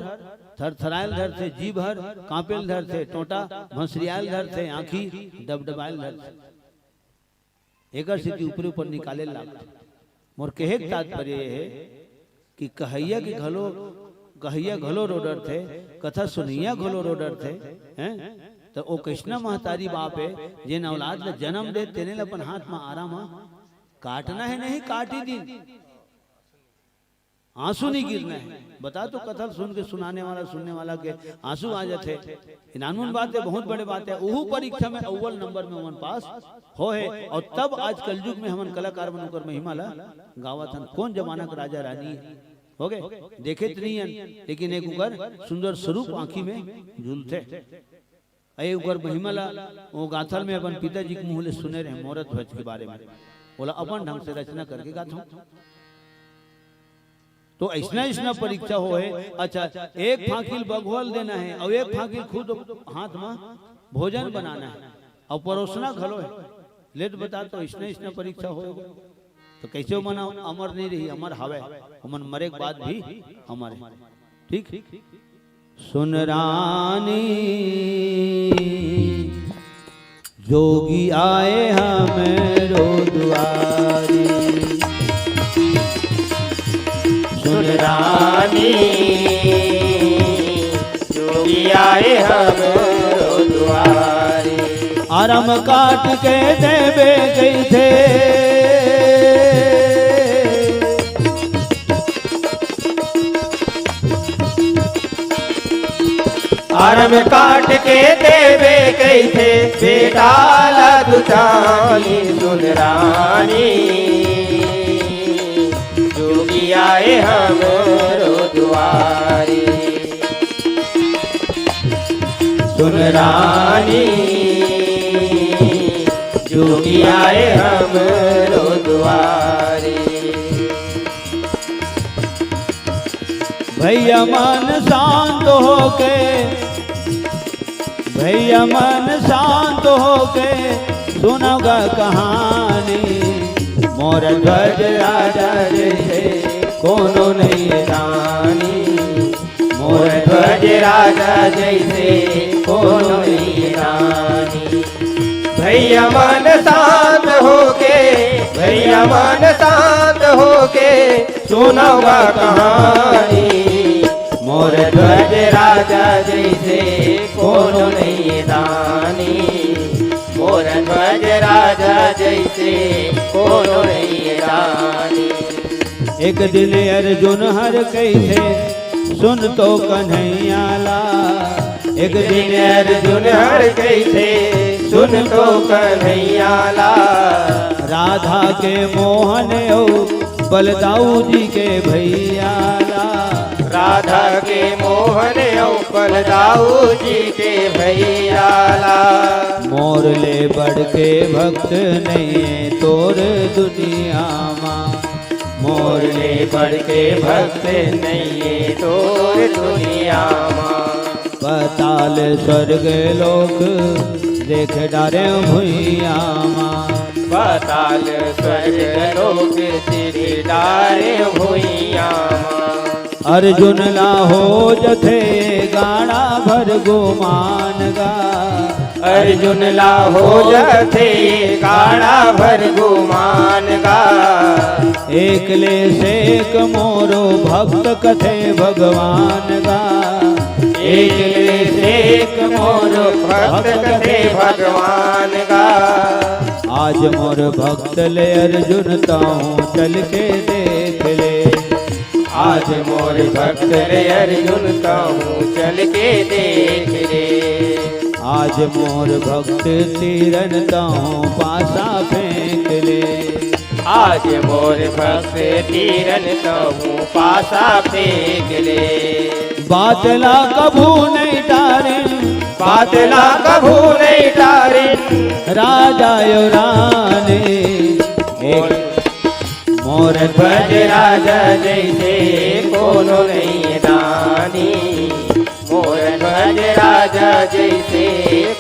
थरथरायल धरथे, जीभ हर कांपेल धरथे, टोंटा भंसरियायल धरथे, आंखी डबडबायल धरथे। एकर सेती ऊपरे ऊपर निकाले लागथे। मोर कहे के तात्पर्य ये हे कि कहइया के घलो, कहइया घलो रो डरथे, कथा सुनइया घलो रो डरथे, हैं? त ओ कइसना महतारी बाप हे, जेन औलाद ल जन्म दे, तेने ल अपन हाथ म आरा म काटना हे, नहीं काटी दिन। आंसू नहीं गिरना है। बता तो, कथा सुन के सुनाने वाला, सुनने वाला के आंसू आ जाथे। ये नानमुन बात है, बहुत बड़े बात है। ओहू परीक्षा में अव्वल नंबर में ओमन पास होहे, और तब आज कलयुग में हमन कलाकार मन ओकर महिमा ला गावत हन। कौन जमाना के राजा रानी हो गए, देखे तो नहीं हन, लेकिन एक ओकर सुंदर स्वरूप आंखी में झूलथे। अये ओकर महिमा ला ओ गाथल में अपन पिताजी के मुंह ले सुने रहे, मोरध्वज के बारे में। ओला अपन ढंग से रचना करके गाथों। तो अइसना, अइसना परीक्षा होहे। अच्छा, एक फांकिल बघवा ल देना हे, अउ एक फांकिल खुद हाथ में भोजन बनाना हे, अउ परोसना घलो हे। ले तो बता, तो अइसना, अइसना परीक्षा होहे। तो कइसे ओमन अमर नहीं रही? अमर हवे, ओमन मरे के बाद भी अमर हे। ठीक? सुन रानी, जोगी आए हमरो दुआरी। सुन रानी, जोगी आए हमरो दुआरी। आरम काट के देबे कहिथे। आरम काट के देबे कहिथे, बेटा ला दुचानी। सुन रानी, जोगी आए हमरो दुआरी। सुन रानी, जोगी आए हमरो दुआरी। भैया मन शांत होके, भैया मन शांत होके सुनोगा कहानी। मोर ध्वज राजा जैसे कोनो नहीं रानी, मोर ध्वज राजा जैसे कोनो नहीं रानी। भैया मन शांत होके, भैया मन शांत होके सुनोगा कहानी। मोर ध्वज राजा जैसे कोनो नहीं रानी, मोर ध्वज राजा जैसे कोनो नहीं रानी। एक दिन अर्जुन हर कहिथे, सुन तो कन्हैया ला, एक दिन अर्जुन हर कहिथे, सुन तो कन्हैया ला। राधा के मोहन अउ बलदाऊ जी के भैया ला। राधा के मोहन अउ बलदाऊ जी के भैया ला। मोर ले बढ़ के भक्त नइये तोर दुनिया मा। मोर ले बढ़ के भक्त नइये तोर दुनिया मा। पताल स्वर्ग लोक देख डारे भुइया मा। पताल स्वर्ग लोक चिर डारे भुइया मा। अर्जुन ला हो जथे गाड़ा भर गुमान गा। अर्जुन ला हो जथे गाड़ा भर गुमान गा। एक ले सेक मोरो भक्त कथे भगवान गा। एक ले सेक मोरो भक्त कथे भगवान गा। आज मोर भक्त ले अर्जुन तहूँ चल के देख ले। आज मोर भक्त ले अर्जुन तहूँ चल के देख ले। आज मोर भक्त तीरन तहूँ पासा फेंक ले। आज मोर भक्त तीरन तहूँ पासा फेंक ले। बात ला कभू नइ टारिन। बात ला कभू नइ टारिन। राजा अउ रानी। मोर मोर ध्वज राजा जइसे कोनो नइ दानी। मोर ध्वज राजा जइसे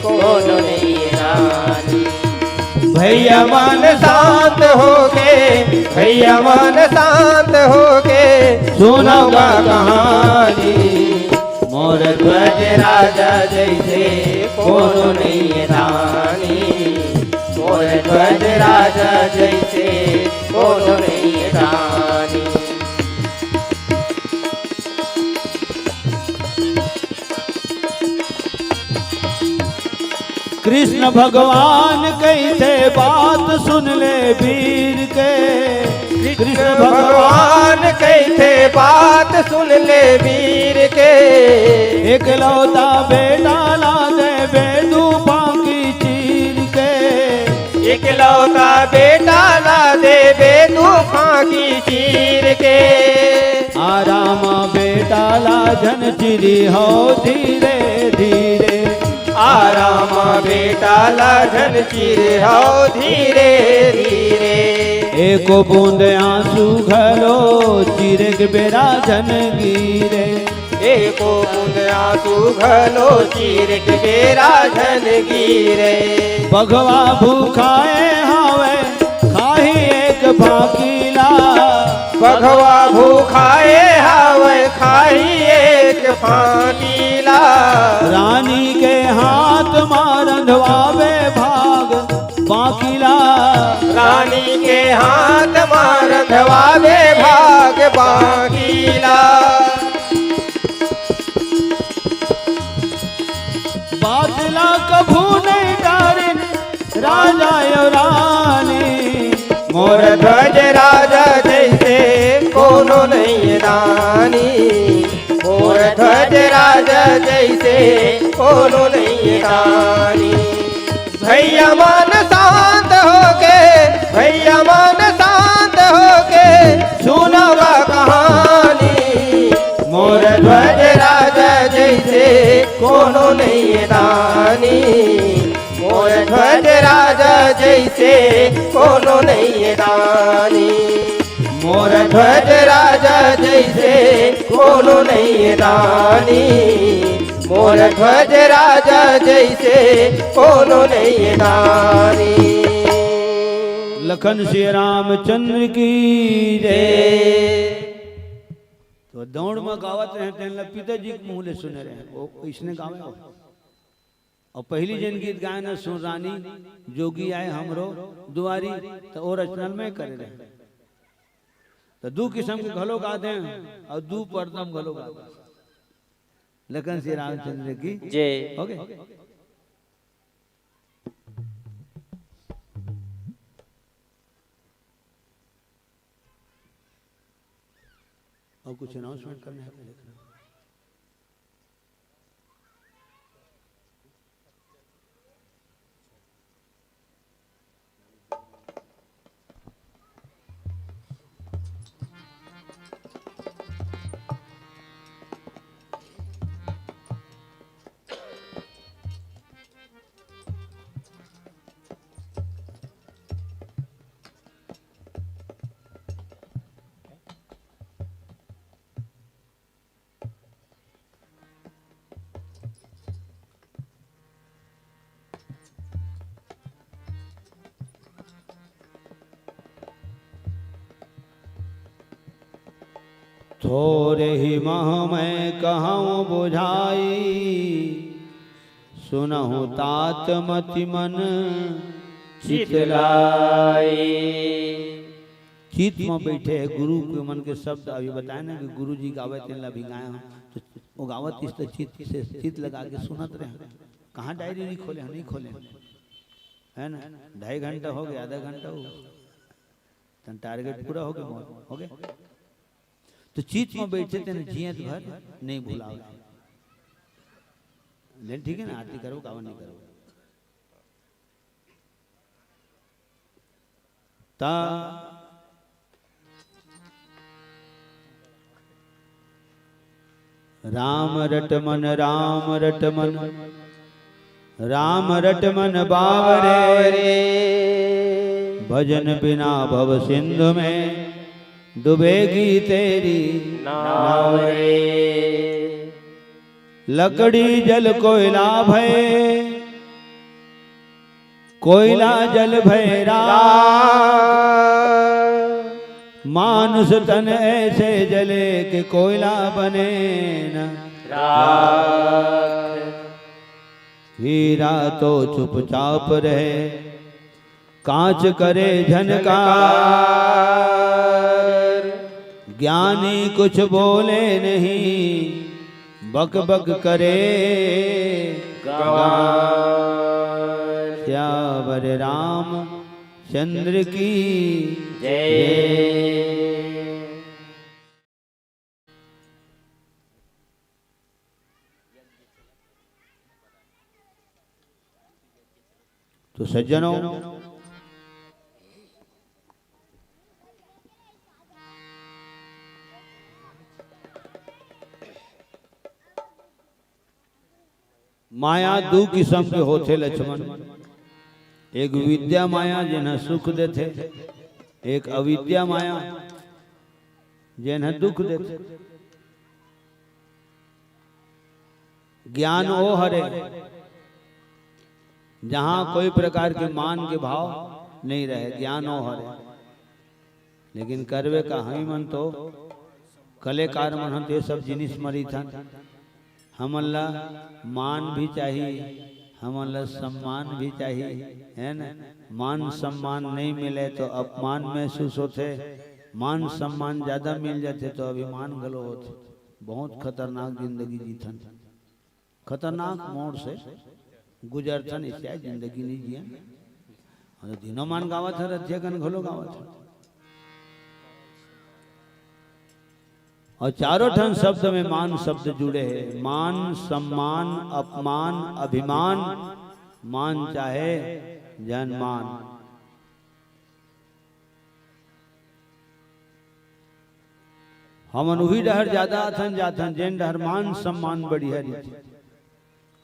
कोनो नइ दानी। भैया मन शांत होके, भैया मन शांत होके सुनव गा कहानी। मोर ध्वज राजा जइसे कोनो नइ दानी। मोर ध्वज राजा जइसे कोनो नइ दानी। कृष्ण भगवान कहिथे बात सुन ले वीर के। कृष्ण भगवान कहिथे बात सुन ले वीर के। एकलौता बेटा ला देबे तू फांकी चीर के। एकलौता बेटा ला देबे तू फांकी चीर के। आराम बेटा ला झन चिरी हो धीरे धीरे। आराम बेटा ला झन चिरे हो धीरे धीरे। एको बूंद आंसू घलो चिरे के बेरा झन गिरे। एको बूंद आंसू घलो चिरे के बेरा झन गिरे। बघवा भूखाए हावय खाही एक फांकी ला। बघवा भूखाए हावय खाही एक फांकी ला। रानी के हाथ मा रंधवावे भाग बाकी ला। रानी के हाथ मा रंधवावे भाग बाकी ला। बात ला कभू नइ टारिन राजा अउ रानी। मोर ध्वज राजा जइसे कोनो नइ दानी। मोर ध्वज राजा जइसे कोनो नइ दानी। भैया मन शांत होके, भैया मन शांत होके सुनव गा कहानी। मोर ध्वज राजा जइसे कोनो नइ दानी। मोर ध्वज राजा जइसे कोनो नइ दानी। मोर ध्वज राजा जइसे कोनो नइ दानी। मोर ध्वज राजा जइसे कोनो नइ दानी। लखन श्री रामचंद्र की जय। तो दौड़ में गावत रहे, तेन ला पिताजी के मुंह ले सुने रहे, वो इसने गावे हो। अउ पहिली जेन गीत गाए न सुन रानी, जोगी आए हमरो दुआरी, त ओ रचना मैं करे रहे। त दू किसम के घलो गा दें अउ दू परदम घलो गा दें। लखन श्री रामचंद्र की जय। OK। अउ कुछ announcement करना हे? थोरे ही मह मैं कहूँ बुझाई, सुनहु तात मति मन चित लाई। चित म बैठे हे गुरु के मन के शब्द अभी बताए ना कि गुरु जी गावे तेन ला भी गाए हो, तो वो गावत इस तरह चित से चित लगा के सुनत रहे। कहाँ डायरी नहीं खोले, नहीं खोले, है ना? ढाई घंटा हो गया, आधा घंटा हो गया, तन टारगेट पूरा हो गया, हो गया। तो चित म बैठे तेन जियत भर नहीं भुलावे। लेकिन ठीक है ना, आरती करो, गावन नहीं करो। ता राम रट मन, राम रट मन, राम रट मन बावरे। भजन बिना भव सिंधु में डूबेगी तेरी नाव रे। लकड़ी जल कोयला भय, कोयला जल भय राख। मानुष तन ऐसे जले कि कोयला बने न राख। हीरा तो चुपचाप रहे, कांच करे झनकार। ज्ञानी कुछ बोले नहीं, बक बक करे गंवार। सियावर रामचंद्र की जय। तो सज्जनों, माया दू किसम के होथे लक्ष्मण। एक विद्या माया, जेन ह सुख देथे, एक अविद्या माया, जेन ह दुख देथे। ज्ञान ओ हरे, जहाँ कोई प्रकार के मान के भाव नहीं रहे, ज्ञान ओ हरे। लेकिन करबे का, हमन तो कलाकार मन ह तो ये सब जिनिस म रहिथन। हमन ला मान भी चाही, हमन ला सम्मान भी चाही, है ना? मान सम्मान नहीं मिले तो अपमान महसूस होथे, मान सम्मान ज्यादा मिल जाथे तो अभिमान घलो होथे। बहुत खतरनाक जिंदगी जीथन। खतरनाक मोड़ से गुजरथन, इससे जिंदगी नहीं जियन। हम तो दिनों मान गावत हन, रतिया कन घलो गावत हन। और चारों ठन शब्द में मान शब्द जुड़े हे। मान, सम्मान, अपमान, अभिमान, मान चाहे जनमान। हमन उही डहर ज्यादा आथन जाथन, जेन डहर मान सम्मान बढ़िया रहिथे।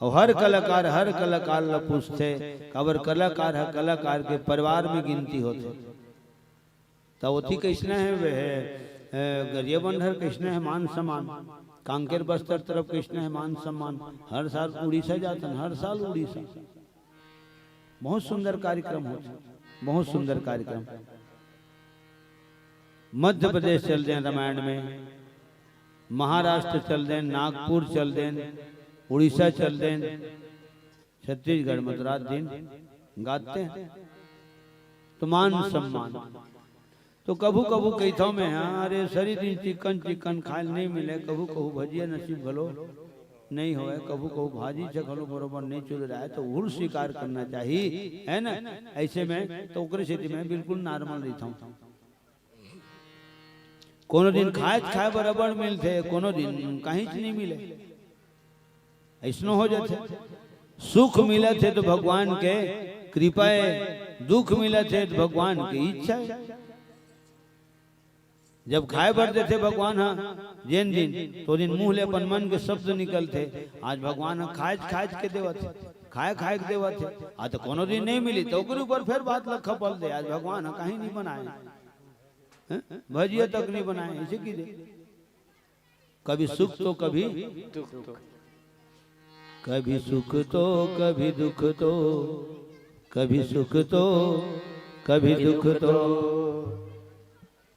अउ हर कलाकार, हर कलाकार ला पूछथे, काबर कलाकार ह कलाकार के परिवार में गिनती होथे। त ओती कइसना हे वे, ए, गरियाबंद डहर कइसना हे मान सम्मान, कांकेर बस्तर तरफ कइसना हे मान सम्मान। हर साल उड़ीसा जाथन, हर साल उड़ीसा। बहुत सुंदर कार्यक्रम होथे, बहुत सुंदर कार्यक्रम। मध्य प्रदेश चल देन रामायण में, महाराष्ट्र चल देन, नागपुर चल देन, उड़ीसा चल देन, छत्तीसगढ़ में तो रात दिन गाते हैं। तो मान सम्मान। तो कभू कभू कहिथौं मैं, हाँ, अरे सरी दिन चिकन चिकन खाए ल नहीं मिले, कभू कभू भजिया नसीब घलो नहीं होए, कभू कभू भाजी से घलो बरोबर नहीं चल रहा है, तो उहू ल स्वीकार करना चाहिए, है ना? ऐसे में तो ओकरे सेती मैं बिल्कुल नॉर्मल रहिथौं। कोनो दिन खाए खाए बराबर मिलथे, कोनो दिन काहीच नहीं मिले। अइसनो हो जाथे। सुख मिलत हे तो भगवान के कृपा हे, दुख मिलत हे तो भगवान के इच्छा हे। जब खाए बर देथे भगवान ह जेन दिन, तो दिन मुंह ले अपन मन के शब्द निकलथे, आज भगवान ह खाए खाए के देवत हे, खाए खाए के देवत हे। आ तो कोनो दिन नहीं मिली तो ओकरे ऊपर फेर बात ल खपल दे, आज भगवान ह कहीं नहीं बनाए, हैं? भजिया तक नहीं बनाए, ऐसे की दे। कभी सुख तो कभी दुख, कभी सुख तो कभी दुख तो, कभी सुख तो कभी दुख तो।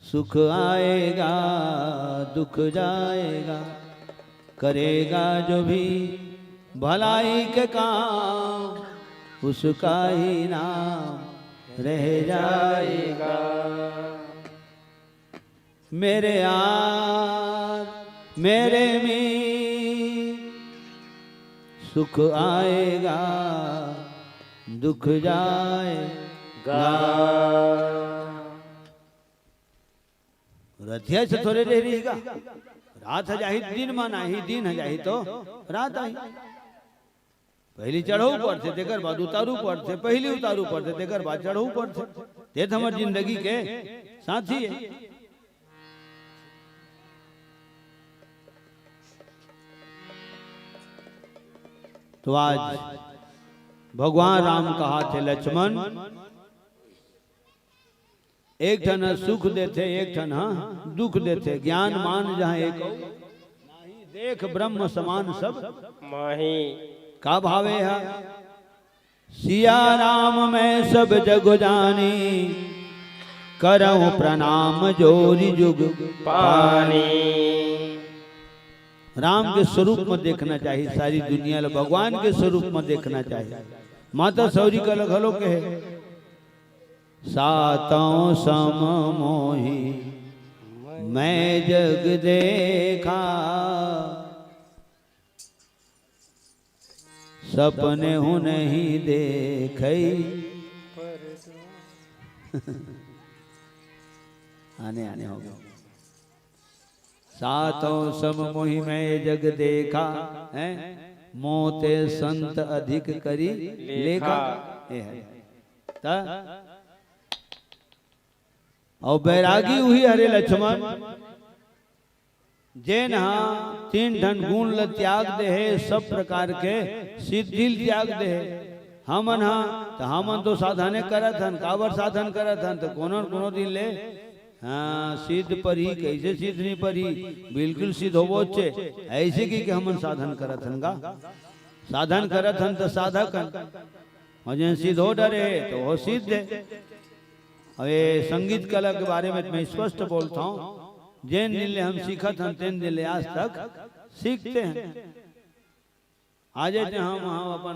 सुख आएगा, दुख जाएगा, करेगा जो भी भलाई के काम, उसका ही नाम रह जाएगा। मेरे यार, मेरे मीर, सुख आएगा, दुख जाएगा। रतिहा से थोरे रह रहिगा। रात ह जाही, दिन म ना आही, दिन ह जाही तो रात आही। पहिली चढ़ऊ परथे, तेकर बाद उतारू परथे, पहिली उतारू परथे, तेकर बाद चढ़ऊ परथे। ते त हमर जिंदगी के साथी हे। तो आज भगवान राम कहाथे, लक्ष्मण, एक ठन ह सुख देथे, एक ठन ह दुख देथे। ज्ञान मान जहाँ एक, नाहीं देख ब्रह्म समान सब माही। का भावे ह? सिया राम मैं सब जग जानी, करहु प्रणाम जोरि जुग पानी। राम के स्वरूप म देखना चाहिए सारी दुनिया ल, भगवान के स्वरूप म देखना चाहिए। माता सौरी का घलो कहे, सातों सम मोहि मैं जग देखा, सपने हूँ नहीं देखई। आने आने हो गए। सातों सम मोहि मैं जग देखा, हैं? मोते संत अधिक करी लेखा। लेखा। ए है। त अउ बैरागी उही हरे लक्ष्मण, जेन ह तीन ठन गुण ल त्याग दे हे, सब प्रकार के सिद्धि ल त्याग दे हे। हमन ह, त हमन तो साधने करत हन, काबर साधन करत हन? त कोनो न कोनो दिन ले, हाँ, सिद्ध परही, कइसे सिद्ध नइ परही, बिल्कुल सिद्ध होबोच हे, अइसे कहिके हमन साधन करत हन गा। साधन करत हन त साधक हन, अउ जेन सिद्ध हो डरे हे, त ओ सिद्ध हे। अब ये संगीत कला के बारे में मैं स्पष्ट बोलत हूँ, जेन दिन ले हम सीखत हन, तेन दिन ले आज तक सीखते हन। आज जे हम, हम अपन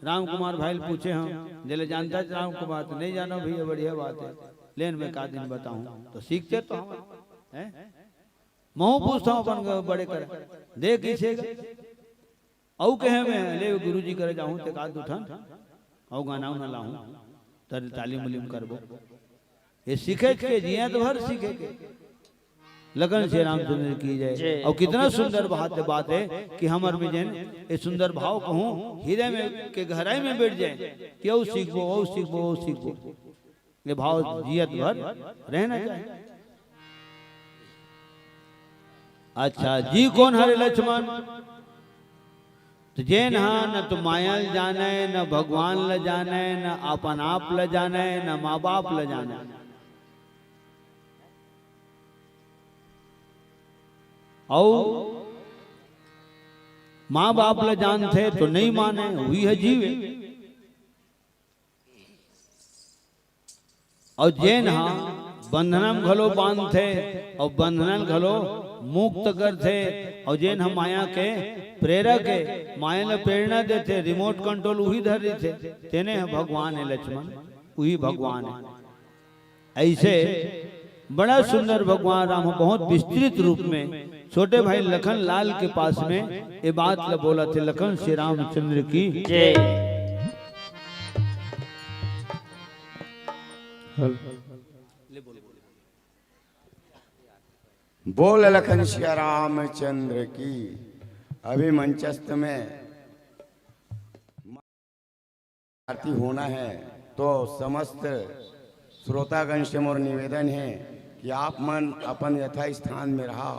राम कुमार भाई ल पूछे हन, जेला जानता राम कुमार, त नहीं जानो भैया, बढ़िया बात हे, लेन मैं का दिन बताऊँ, त सीखते तो हम, हैं? महूँ पूछत हूँ अपन बड़े कर, देख कइसे अउ कहे मैं, ले गुरुजी करे जाहूँ, ते का दू ठन अउ गाना उना लाहूँ, त तालीम उलीम करबो। ये सीखे के जियत भर सीखे के। लखन श्री रामचंद्र की जय। जय। अउ कितना सुंदर बात, बात हे कि हमर में जेन ये सुंदर भाव कहूँ, हृदय में के गहराई में बैठ जाए कि अउ सीखबो, अउ सीखबो, अउ सीखबो। ये भाव जियत भर रहना चाहिए। अच्छा, जी कोन हरे लक्ष्मण? त जेन ह न तो माया ल जाने, न भगवान ल जाने, न अपन आप ल जाने, न माँ बाप ल जाने। अउ माँ बाप ल जानथे तो नहीं माने, उही ह जीव हे। अउ जेन ह बंधना म घलो बांधथे अउ बंधना ल घलो मुक्त करथे, अउ जेन ह माया के प्रेरक हे, माया ल प्रेरणा देथे, remote control उही धर रहिथे, तेने ह भगवान हे लक्ष्मण, उही भगवान हे। अइसे बड़ा सुंदर भगवान राम ह बहुत विस्तृत रूप में छोटे भाई लखन लाल के पास में ये बात ल बोलथे। लखन श्री रामचंद्र की जय। बोल लखन सिया रामचंद्र की। अभी मंचस्थ में आरती होना है, तो समस्त श्रोतागण से मोर निवेदन है कि आप मन अपन यथा स्थान में रहा,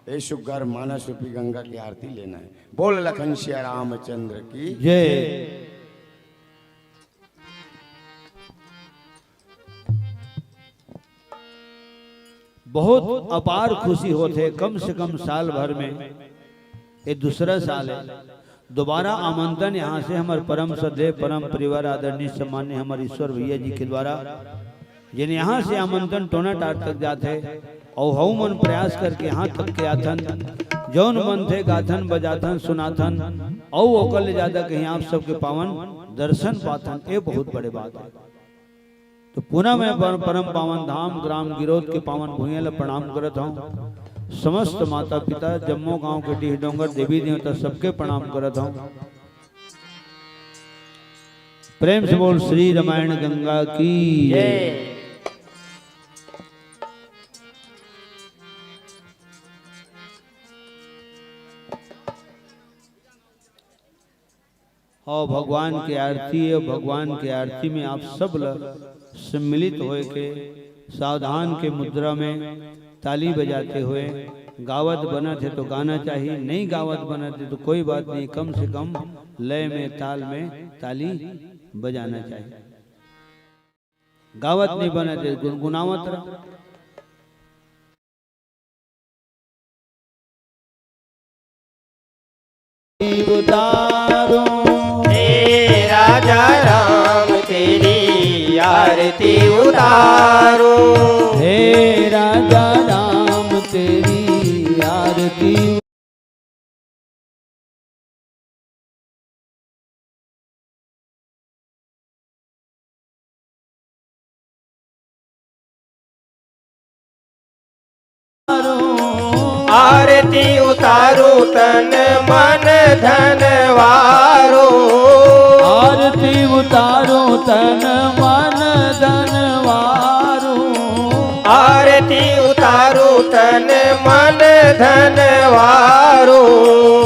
ए सुग्घर मानस रूपी गंगा की आरती लेना है। बोल लखन सिया रामचंद्र की जय। बहुत अपार खुशी होथे, कम से कम साल भर में ये दूसरा साल हे। दोबारा आमंत्रण यहाँ से हमर परम श्रद्धेय, परम परिवार, आदरणीय सम्मान्य हमर ईश्वर भैया जी के द्वारा जेन यहाँ से आमंत्रण टोनाटार तक जाथे, अउ हऊ मन प्रयास करके यहाँ तक के आथन, जौन मनथे गाथन, बजाथन, सुनाथन, अउ ओकर ले जादा कहीं आप सबके पावन दर्शन पाथन, ये बहुत बड़े बात है। तो पुनः मैं पर-, परम पावन धाम ग्राम गिरौद के पावन भुइयां ला प्रणाम करत हूँ। समस्त माता पिता, जम्मो गांव के डीह डोंगर देवी देवता सबके प्रणाम करत हूँ। प्रेम से बोल श्री रामायण गंगा की। जय। और भगवान के आरती है, भगवान के आरती में आप सब ल सम्मिलित होए के सावधान के मुद्रा में ताली बजाते हुए गावत बनत है तो गाना चाहिए, नहीं गावत बनत है तो कोई बात नहीं, कम से कम लय में, ताल में ताली बजाना चाहिए। गावत नहीं बनत है, गुनगुनावत रहा। उतारो। हे राजा राम तेरी आरती उतारो। हे राजा राम तेरी आरती आरती उतारो तन मन धन वारो। आरती उतारो तन मन धन वारो। आरती उतारो तन मन धन वारो।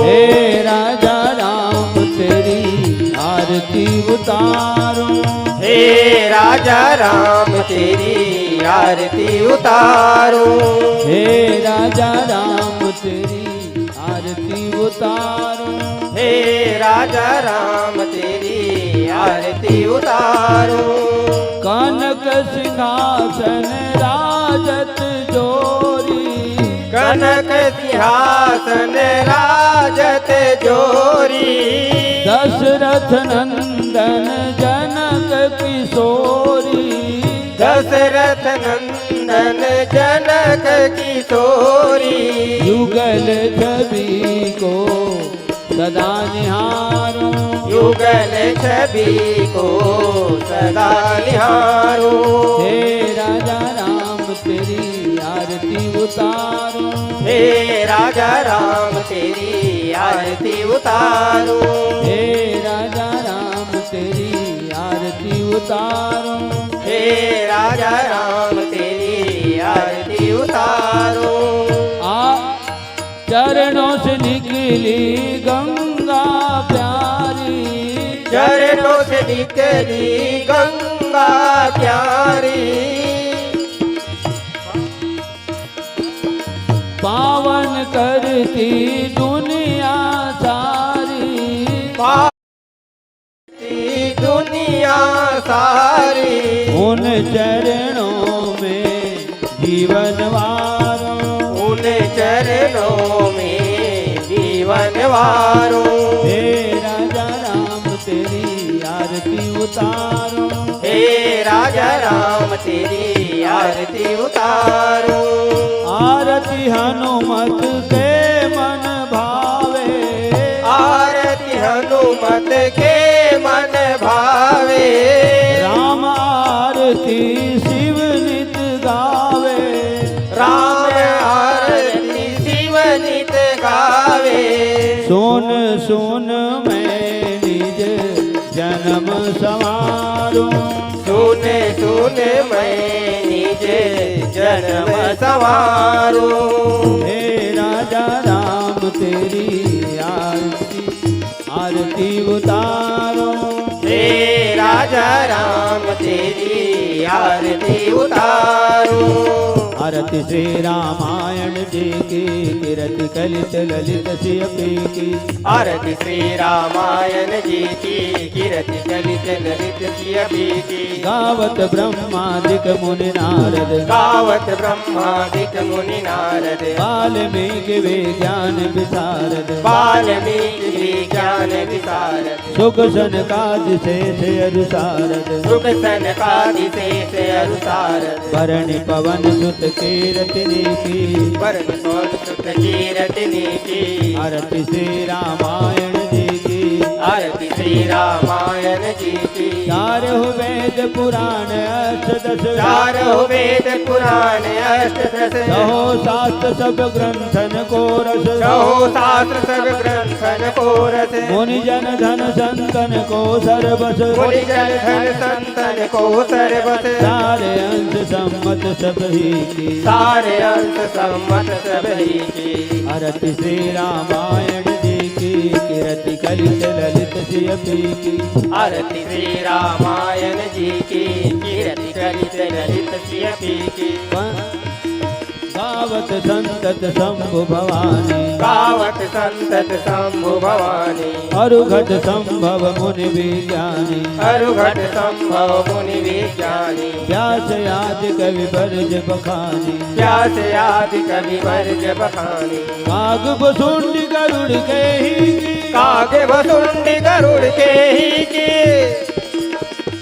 हे राजा राम तेरी आरती उतारो। हे राजा राम तेरी आरती उतारो। हे राजा राम तेरी आरती उतारो। हे राजा राम तेरी आरती उतारो। कनक सिंहासन राजत जोरी। कनक सिंहासन राजत जोरी। दशरथ नंदन जनक किशोरी। दशरथ नंदन जनक किशोरी। युगल छवि को सदा निहारो। युगल छवि को सदा निहारो। हे राजा राम तेरी आरती उतारो। हे राजा राम तेरी आरती उतारो। हे राजा राम तेरी आरती उतारो। हे राजा राम तेरी आरती उतारो। आ चरणों से निकली गंगा प्यारी। चरणों से निकली गंगा प्यारी। पावन करती दुनिया सारी। पा- दुनिया सारी। उन चरणों में जीवन वारो। उन चरणों में जीवन वारो। हे राजा राम तेरी आरती उतारो। हे राजा राम तेरी आरती उतारो। आरती हनुमत के मन भावे। आरती हनुमत के मन भावे। राम आरती शिव नित गावे। राम आरती शिव नित गावे। सुन सुन मैं निज जन्म संवारूं। सुन सुन मैं निज जन्म संवारूं। हे राजा राम तेरी आरती, आरती उतारो। हे राजा राम तेरी आरती उतारो। आरती श्री रामायण जी की, कीरति कलित ललित श्री अप्पी की। आरती श्री रामायण जी की, कीरति कलित ललित सिय पीकी। गावत ब्रह्मादिक मुनि नारद। गावत ब्रह्मादिक मुनि नारद। वाल्मीकि विज्ञान विशारद। वाल्मीकि विज्ञान विशारद। सुख सनकादि शेष अरु सारद। सुख सनकादि शेष अरु सारद। बरनि पवन सुत कीरति नीकी। बरनि पवन सुत कीरति नीकी। आरती श्री रामायण जी की। आरती श्री रामायण जी की। चारहु वेद पुराण अष्ट दस। चारहु वेद पुराण अष्ट दस। छहो शास्त्र सब ग्रंथन को रस। छहो शास्त्र सब ग्रंथन को रस। मुनि जन धन संतन को सरबस। मुनि जन धन संतन को सरबस। चार अंश सम्मत सब ही की। चार अंश सम्मत सब ही की। आरती श्री रामायण जी की। कीरति कलित ललित सिय पीकी। आरती श्री रामायण जी की। कीरति कलित ललित सिय पीकी। गावत संतत शंभु भवानी। गावत संतत शंभु भवानी। अरुघट संभव मुनि विज्ञानी। अरुघट संभव मुनि विज्ञानी। व्यास आदि कवि बरज बखानी। व्यास आदि कवि बरज बखानी। काग भुसुंडी गरुड़ केही की। काग भुसुंडी गरुड़ केही की।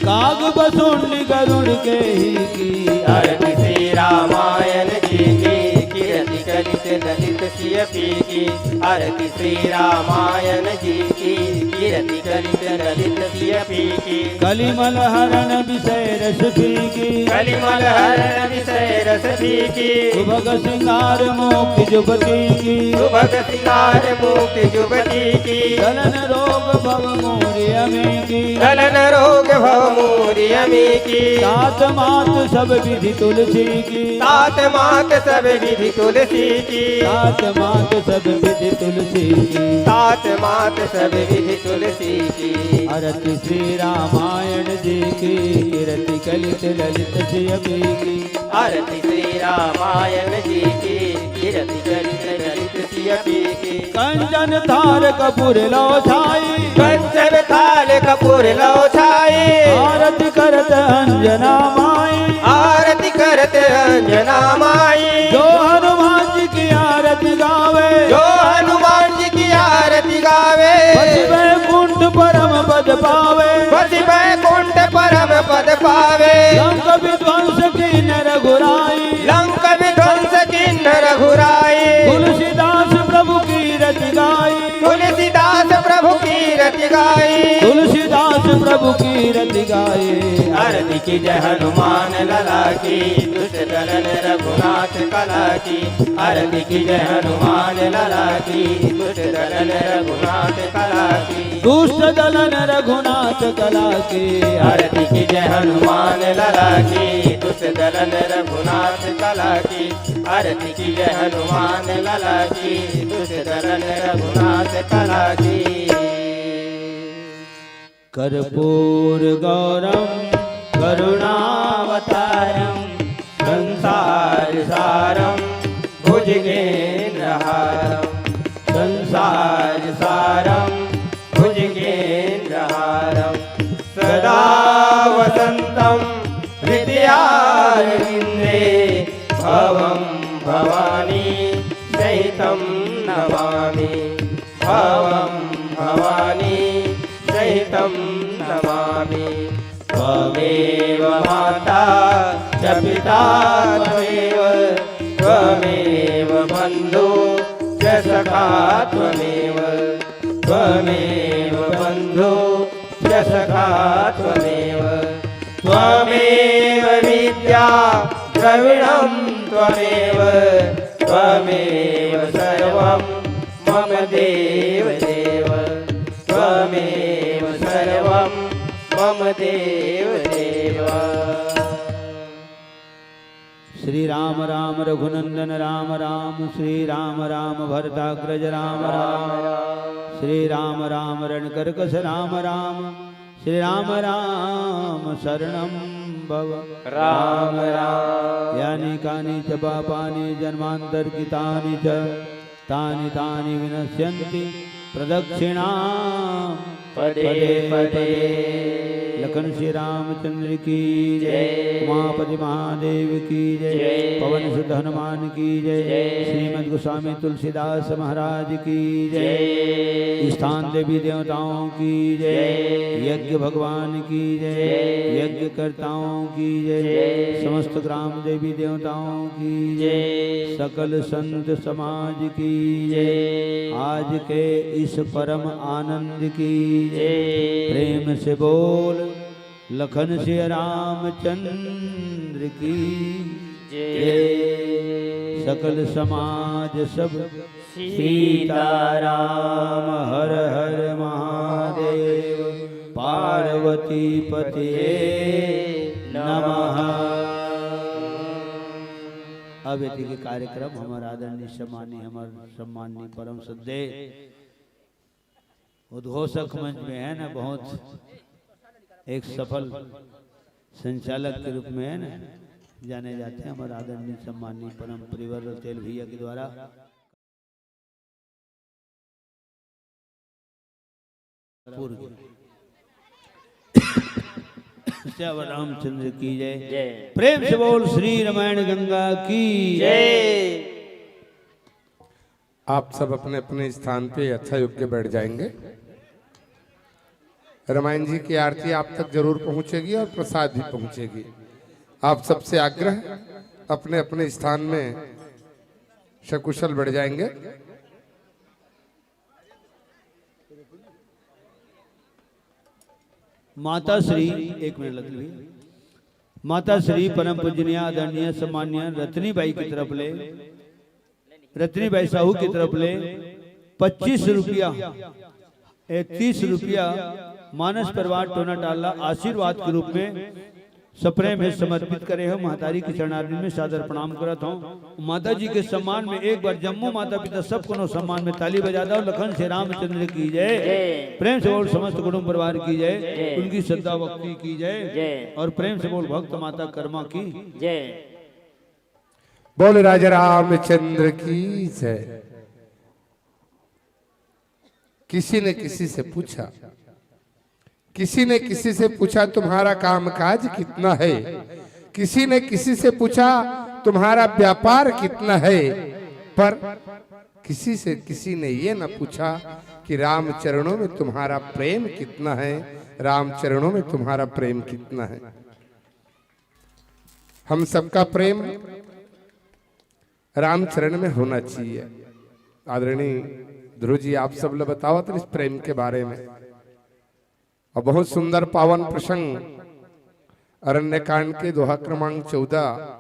काग भुसुंडी गरुड़ केही की। आरती श्री रामायण जी की। कीरति कलित ललित सिय पीकी। आरती श्री रामायण जी की। कीरति कलित ललित सिय पीकी। कलिमल हरण विषय रस पीकी। कलिमल हरण विषय रस पीकी। सुभग सिंगार मुख जुबती की। सुभग सिंगार मुख जुबती की। दलन रोग भव मोरि अमी की। दलन रोग भव मोरि अमी की। तात मात सब विधि तुलसी की। तात मात सब विधि तुलसी की। तात मात सब विधि तुलसी की। तात मात सब विधि तुलसी की। आरती श्री रामायण जी की। कीरति कलित ललित सिय पीकी। आरती श्री रामायण जी की। कीरति कलित ललित सिय पीकी। कंचन थाल कपूर लो छाई। कंचन थाल कपूर लो छाई। आरती करत अंजना माई। आरती करत अंजना माई। जो हनुमान जी की आरती गावे। जो हनुमान जी की आरती गावे। पति बैकुंठ परम पद पावे। पति बैकुंठ परम पद पावे। लंक विध्वंस कीन्ह रघुराई। लंक विध्वंस कीन्ह रघुराई। तुलसीदास प्रभु कीरति गाई। तुलसीदास प्रभु कीरति गाई। तुलसीदास प्रभु कीरति गाई। आरती कीजे हनुमान लला की। दुष्ट दलन रघुनाथ कला की। आरती कीजे हनुमान लला की। दुष्ट दलन रघुनाथ कला की। दुष्ट दलन रघुनाथ कला की। आरती कीजे हनुमान लला की। दुष्ट दलन रघुनाथ कला की। आरती कीजे हनुमान लला की। दुष्ट दलन रघुनाथ कला की। कर्पूर गौरम करुणावतारम संसार सारम भुजगेंद्रहारम। संसार सारम भुजगेंद्रहारम। सदा वसंतम हृदयारविंदे भवम भवानी सहितम नमामि। भवम भवानी सहितं नमामि। त्वमेव माता च पिता त्वमेव, त्वमेव बन्धु च सखा त्वमेव, त्वमेव बन्धु च सखा त्वमेव। त्वमेव विद्या द्रविणं त्वमेव, त्वमेव सर्वं मम देव देव, त्वमेव सर्वं मम देव देव। श्री राम राम रघुनंदन राम राम, श्री राम राम भरताग्रज राम राम, श्री राम राम रणकर्कश राम राम, श्री राम राम शरणं भव। राम राम। यानि कानि च पापानि जन्मांतरकृतानि च, तानि तानि विनश्यन्ति प्रदक्षिणां पदे पदे। लखन श्री रामचंद्र की जय। उमापति महादेव की जय। जय। पवन सुत हनुमान की जय। जय। श्रीमद गोस्वामी तुलसीदास महाराज की जय। जय। स्थान देवी देवताओं की जय। जय। यज्ञ भगवान की जय। जय। यज्ञ कर्ताओं की जय। जय। समस्त ग्राम देवी देवताओं की जय। जय। सकल संत समाज की जय। आज के इस परम आनंद की जय। प्रेम से बोल लखन से रामचंद्र की जय। सकल समाज सब सीताराम हर हर महादेव पार्वती पतिये नमः। अब एती के कार्यक्रम हमर आदरणीय सम्मानी, हमर सम्मानी परम श्रद्धेय उद्घोषक मंच में है ना, बहुत एक सफल संचालक के रूप में है ना, जाने जाते हैं हमर आदरणीय सम्मानी परम प्रियवर रतेल भैया के द्वारा। पूर्व श्यावर रामचंद्र की जय। जय। प्रेम से बोल श्री रामायण गंगा की जय। आप सब अपने अपने स्थान पे यथा योग्य बैठ जाएंगे। रामायण जी की आरती आप तक जरूर पहुंचेगी और प्रसाद भी पहुंचेगी। आप सबसे आग्रह, अपने अपने स्थान में सकुशल बैठ जाएंगे। माता श्री, एक मिनट लग ली, माता श्री परम पूजनीय आदरणीय सम्मान्य रतनी बाई की तरफ ले, रतनी बाई साहू की तरफ ले पच्चीस रुपया, ए, तीस रुपया मानस परिवार टोना टाला आशीर्वाद के रूप में सप्रेम हे समर्पित करे हो। महतारी के चरणारविंद में सादर प्रणाम करत हूँ। माता जी के सम्मान में एक बार जम्मो माता पिता सब कोनो सम्मान में ताली बजा दो। लखन से रामचंद्र की जय। जय। प्रेम से बोल समस्त कुटुंब परिवार की जय। जय। उनकी श्रद्धा भक्ति की जय। जय। और प्रेम से बोल भक्त माता कर्मा की जय। बोल राजा रामचंद्र की जय। किसी ने किसी से पूछा, किसी ने किसी से पूछा, तुम्हारा कामकाज कितना है? किसी ने किसी से पूछा, तुम्हारा व्यापार कितना है? पर किसी से किसी ने ये न पूछा कि राम चरणों में तुम्हारा प्रेम कितना है, राम चरणों में तुम्हारा प्रेम कितना है। हम सबका प्रेम रामचरण में होना चाहिए। आदरणीय ध्रुव जी, आप सब ला बतावत रहिस प्रेम के बारे में, और बहुत सुंदर पावन प्रसंग अरण्यकांड के दोहा क्रमांक चौदह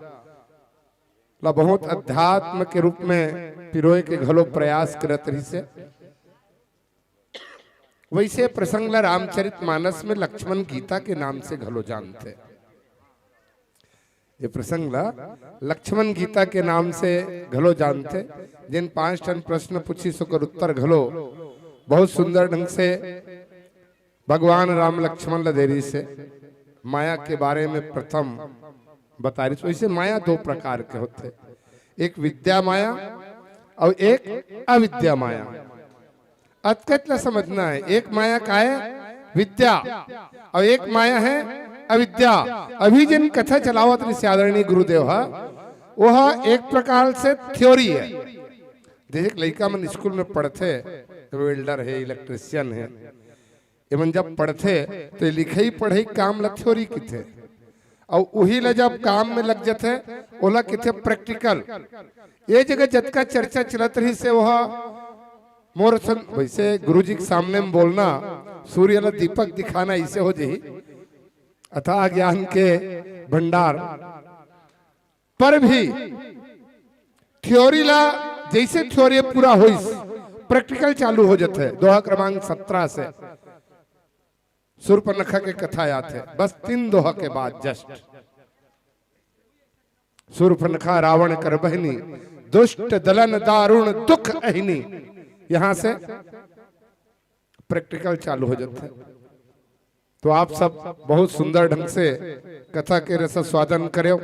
ला बहुत अध्यात्म के रूप में पिरोए के घलो प्रयास करत रहिस हे। वैसे प्रसंग ला रामचरित मानस में लक्ष्मण गीता के नाम से घलो जानथे। ये प्रसंग ला लक्ष्मण गीता के नाम से घलो जानथे। जिन पांच ठन प्रश्न पूछिस ओकर उत्तर घलो बहुत सुंदर ढंग से भगवान राम लक्ष्मण ला दे रहिस हे। माया के बारे में प्रथम बता रहिस हे। वैसे माया दो प्रकार के होथे, एक विद्या माया और एक अविद्या माया। अतकत ला समझना है, एक माया का है विद्या और एक माया है अविद्या। अभी जिन कथा चलावत रहिस आदरणीय गुरुदेव हा, वह एक प्रकार से थ्योरी है। जैसे एक लइका मन स्कूल में पढ़थे, वेल्डर है, इलेक्ट्रिशियन है, एमन जब पढ़थे तो लिखई पढ़ई काम ला थ्योरी किथे, और उही ला जब काम में लग जथे ओला किथे प्रैक्टिकल। ये जगह जतका चर्चा चलत रहिस हे वह मोर सन, वैसे गुरुजी के सामने में बोलना, सूर्य ला दीपक दिखाना, इसे हो जही अथाह ज्ञान के भंडार। पर भी थ्योरी ला, जैसे थ्योरी पूरा होइस, प्रैक्टिकल चालू हो जथे। दोहा क्रमांक सत्रह से सूर्पनखा के कथा आथे, बस तीन दोहा के बाद जस्ट। सूर्पनखा रावण कर बहिनी, दुष्ट दलन दारुण दुख अहिनी। यहां से प्रैक्टिकल चालू हो जाता है। तो आप सब बहुत सुंदर ढंग से कथा के रस स्वादन करेव।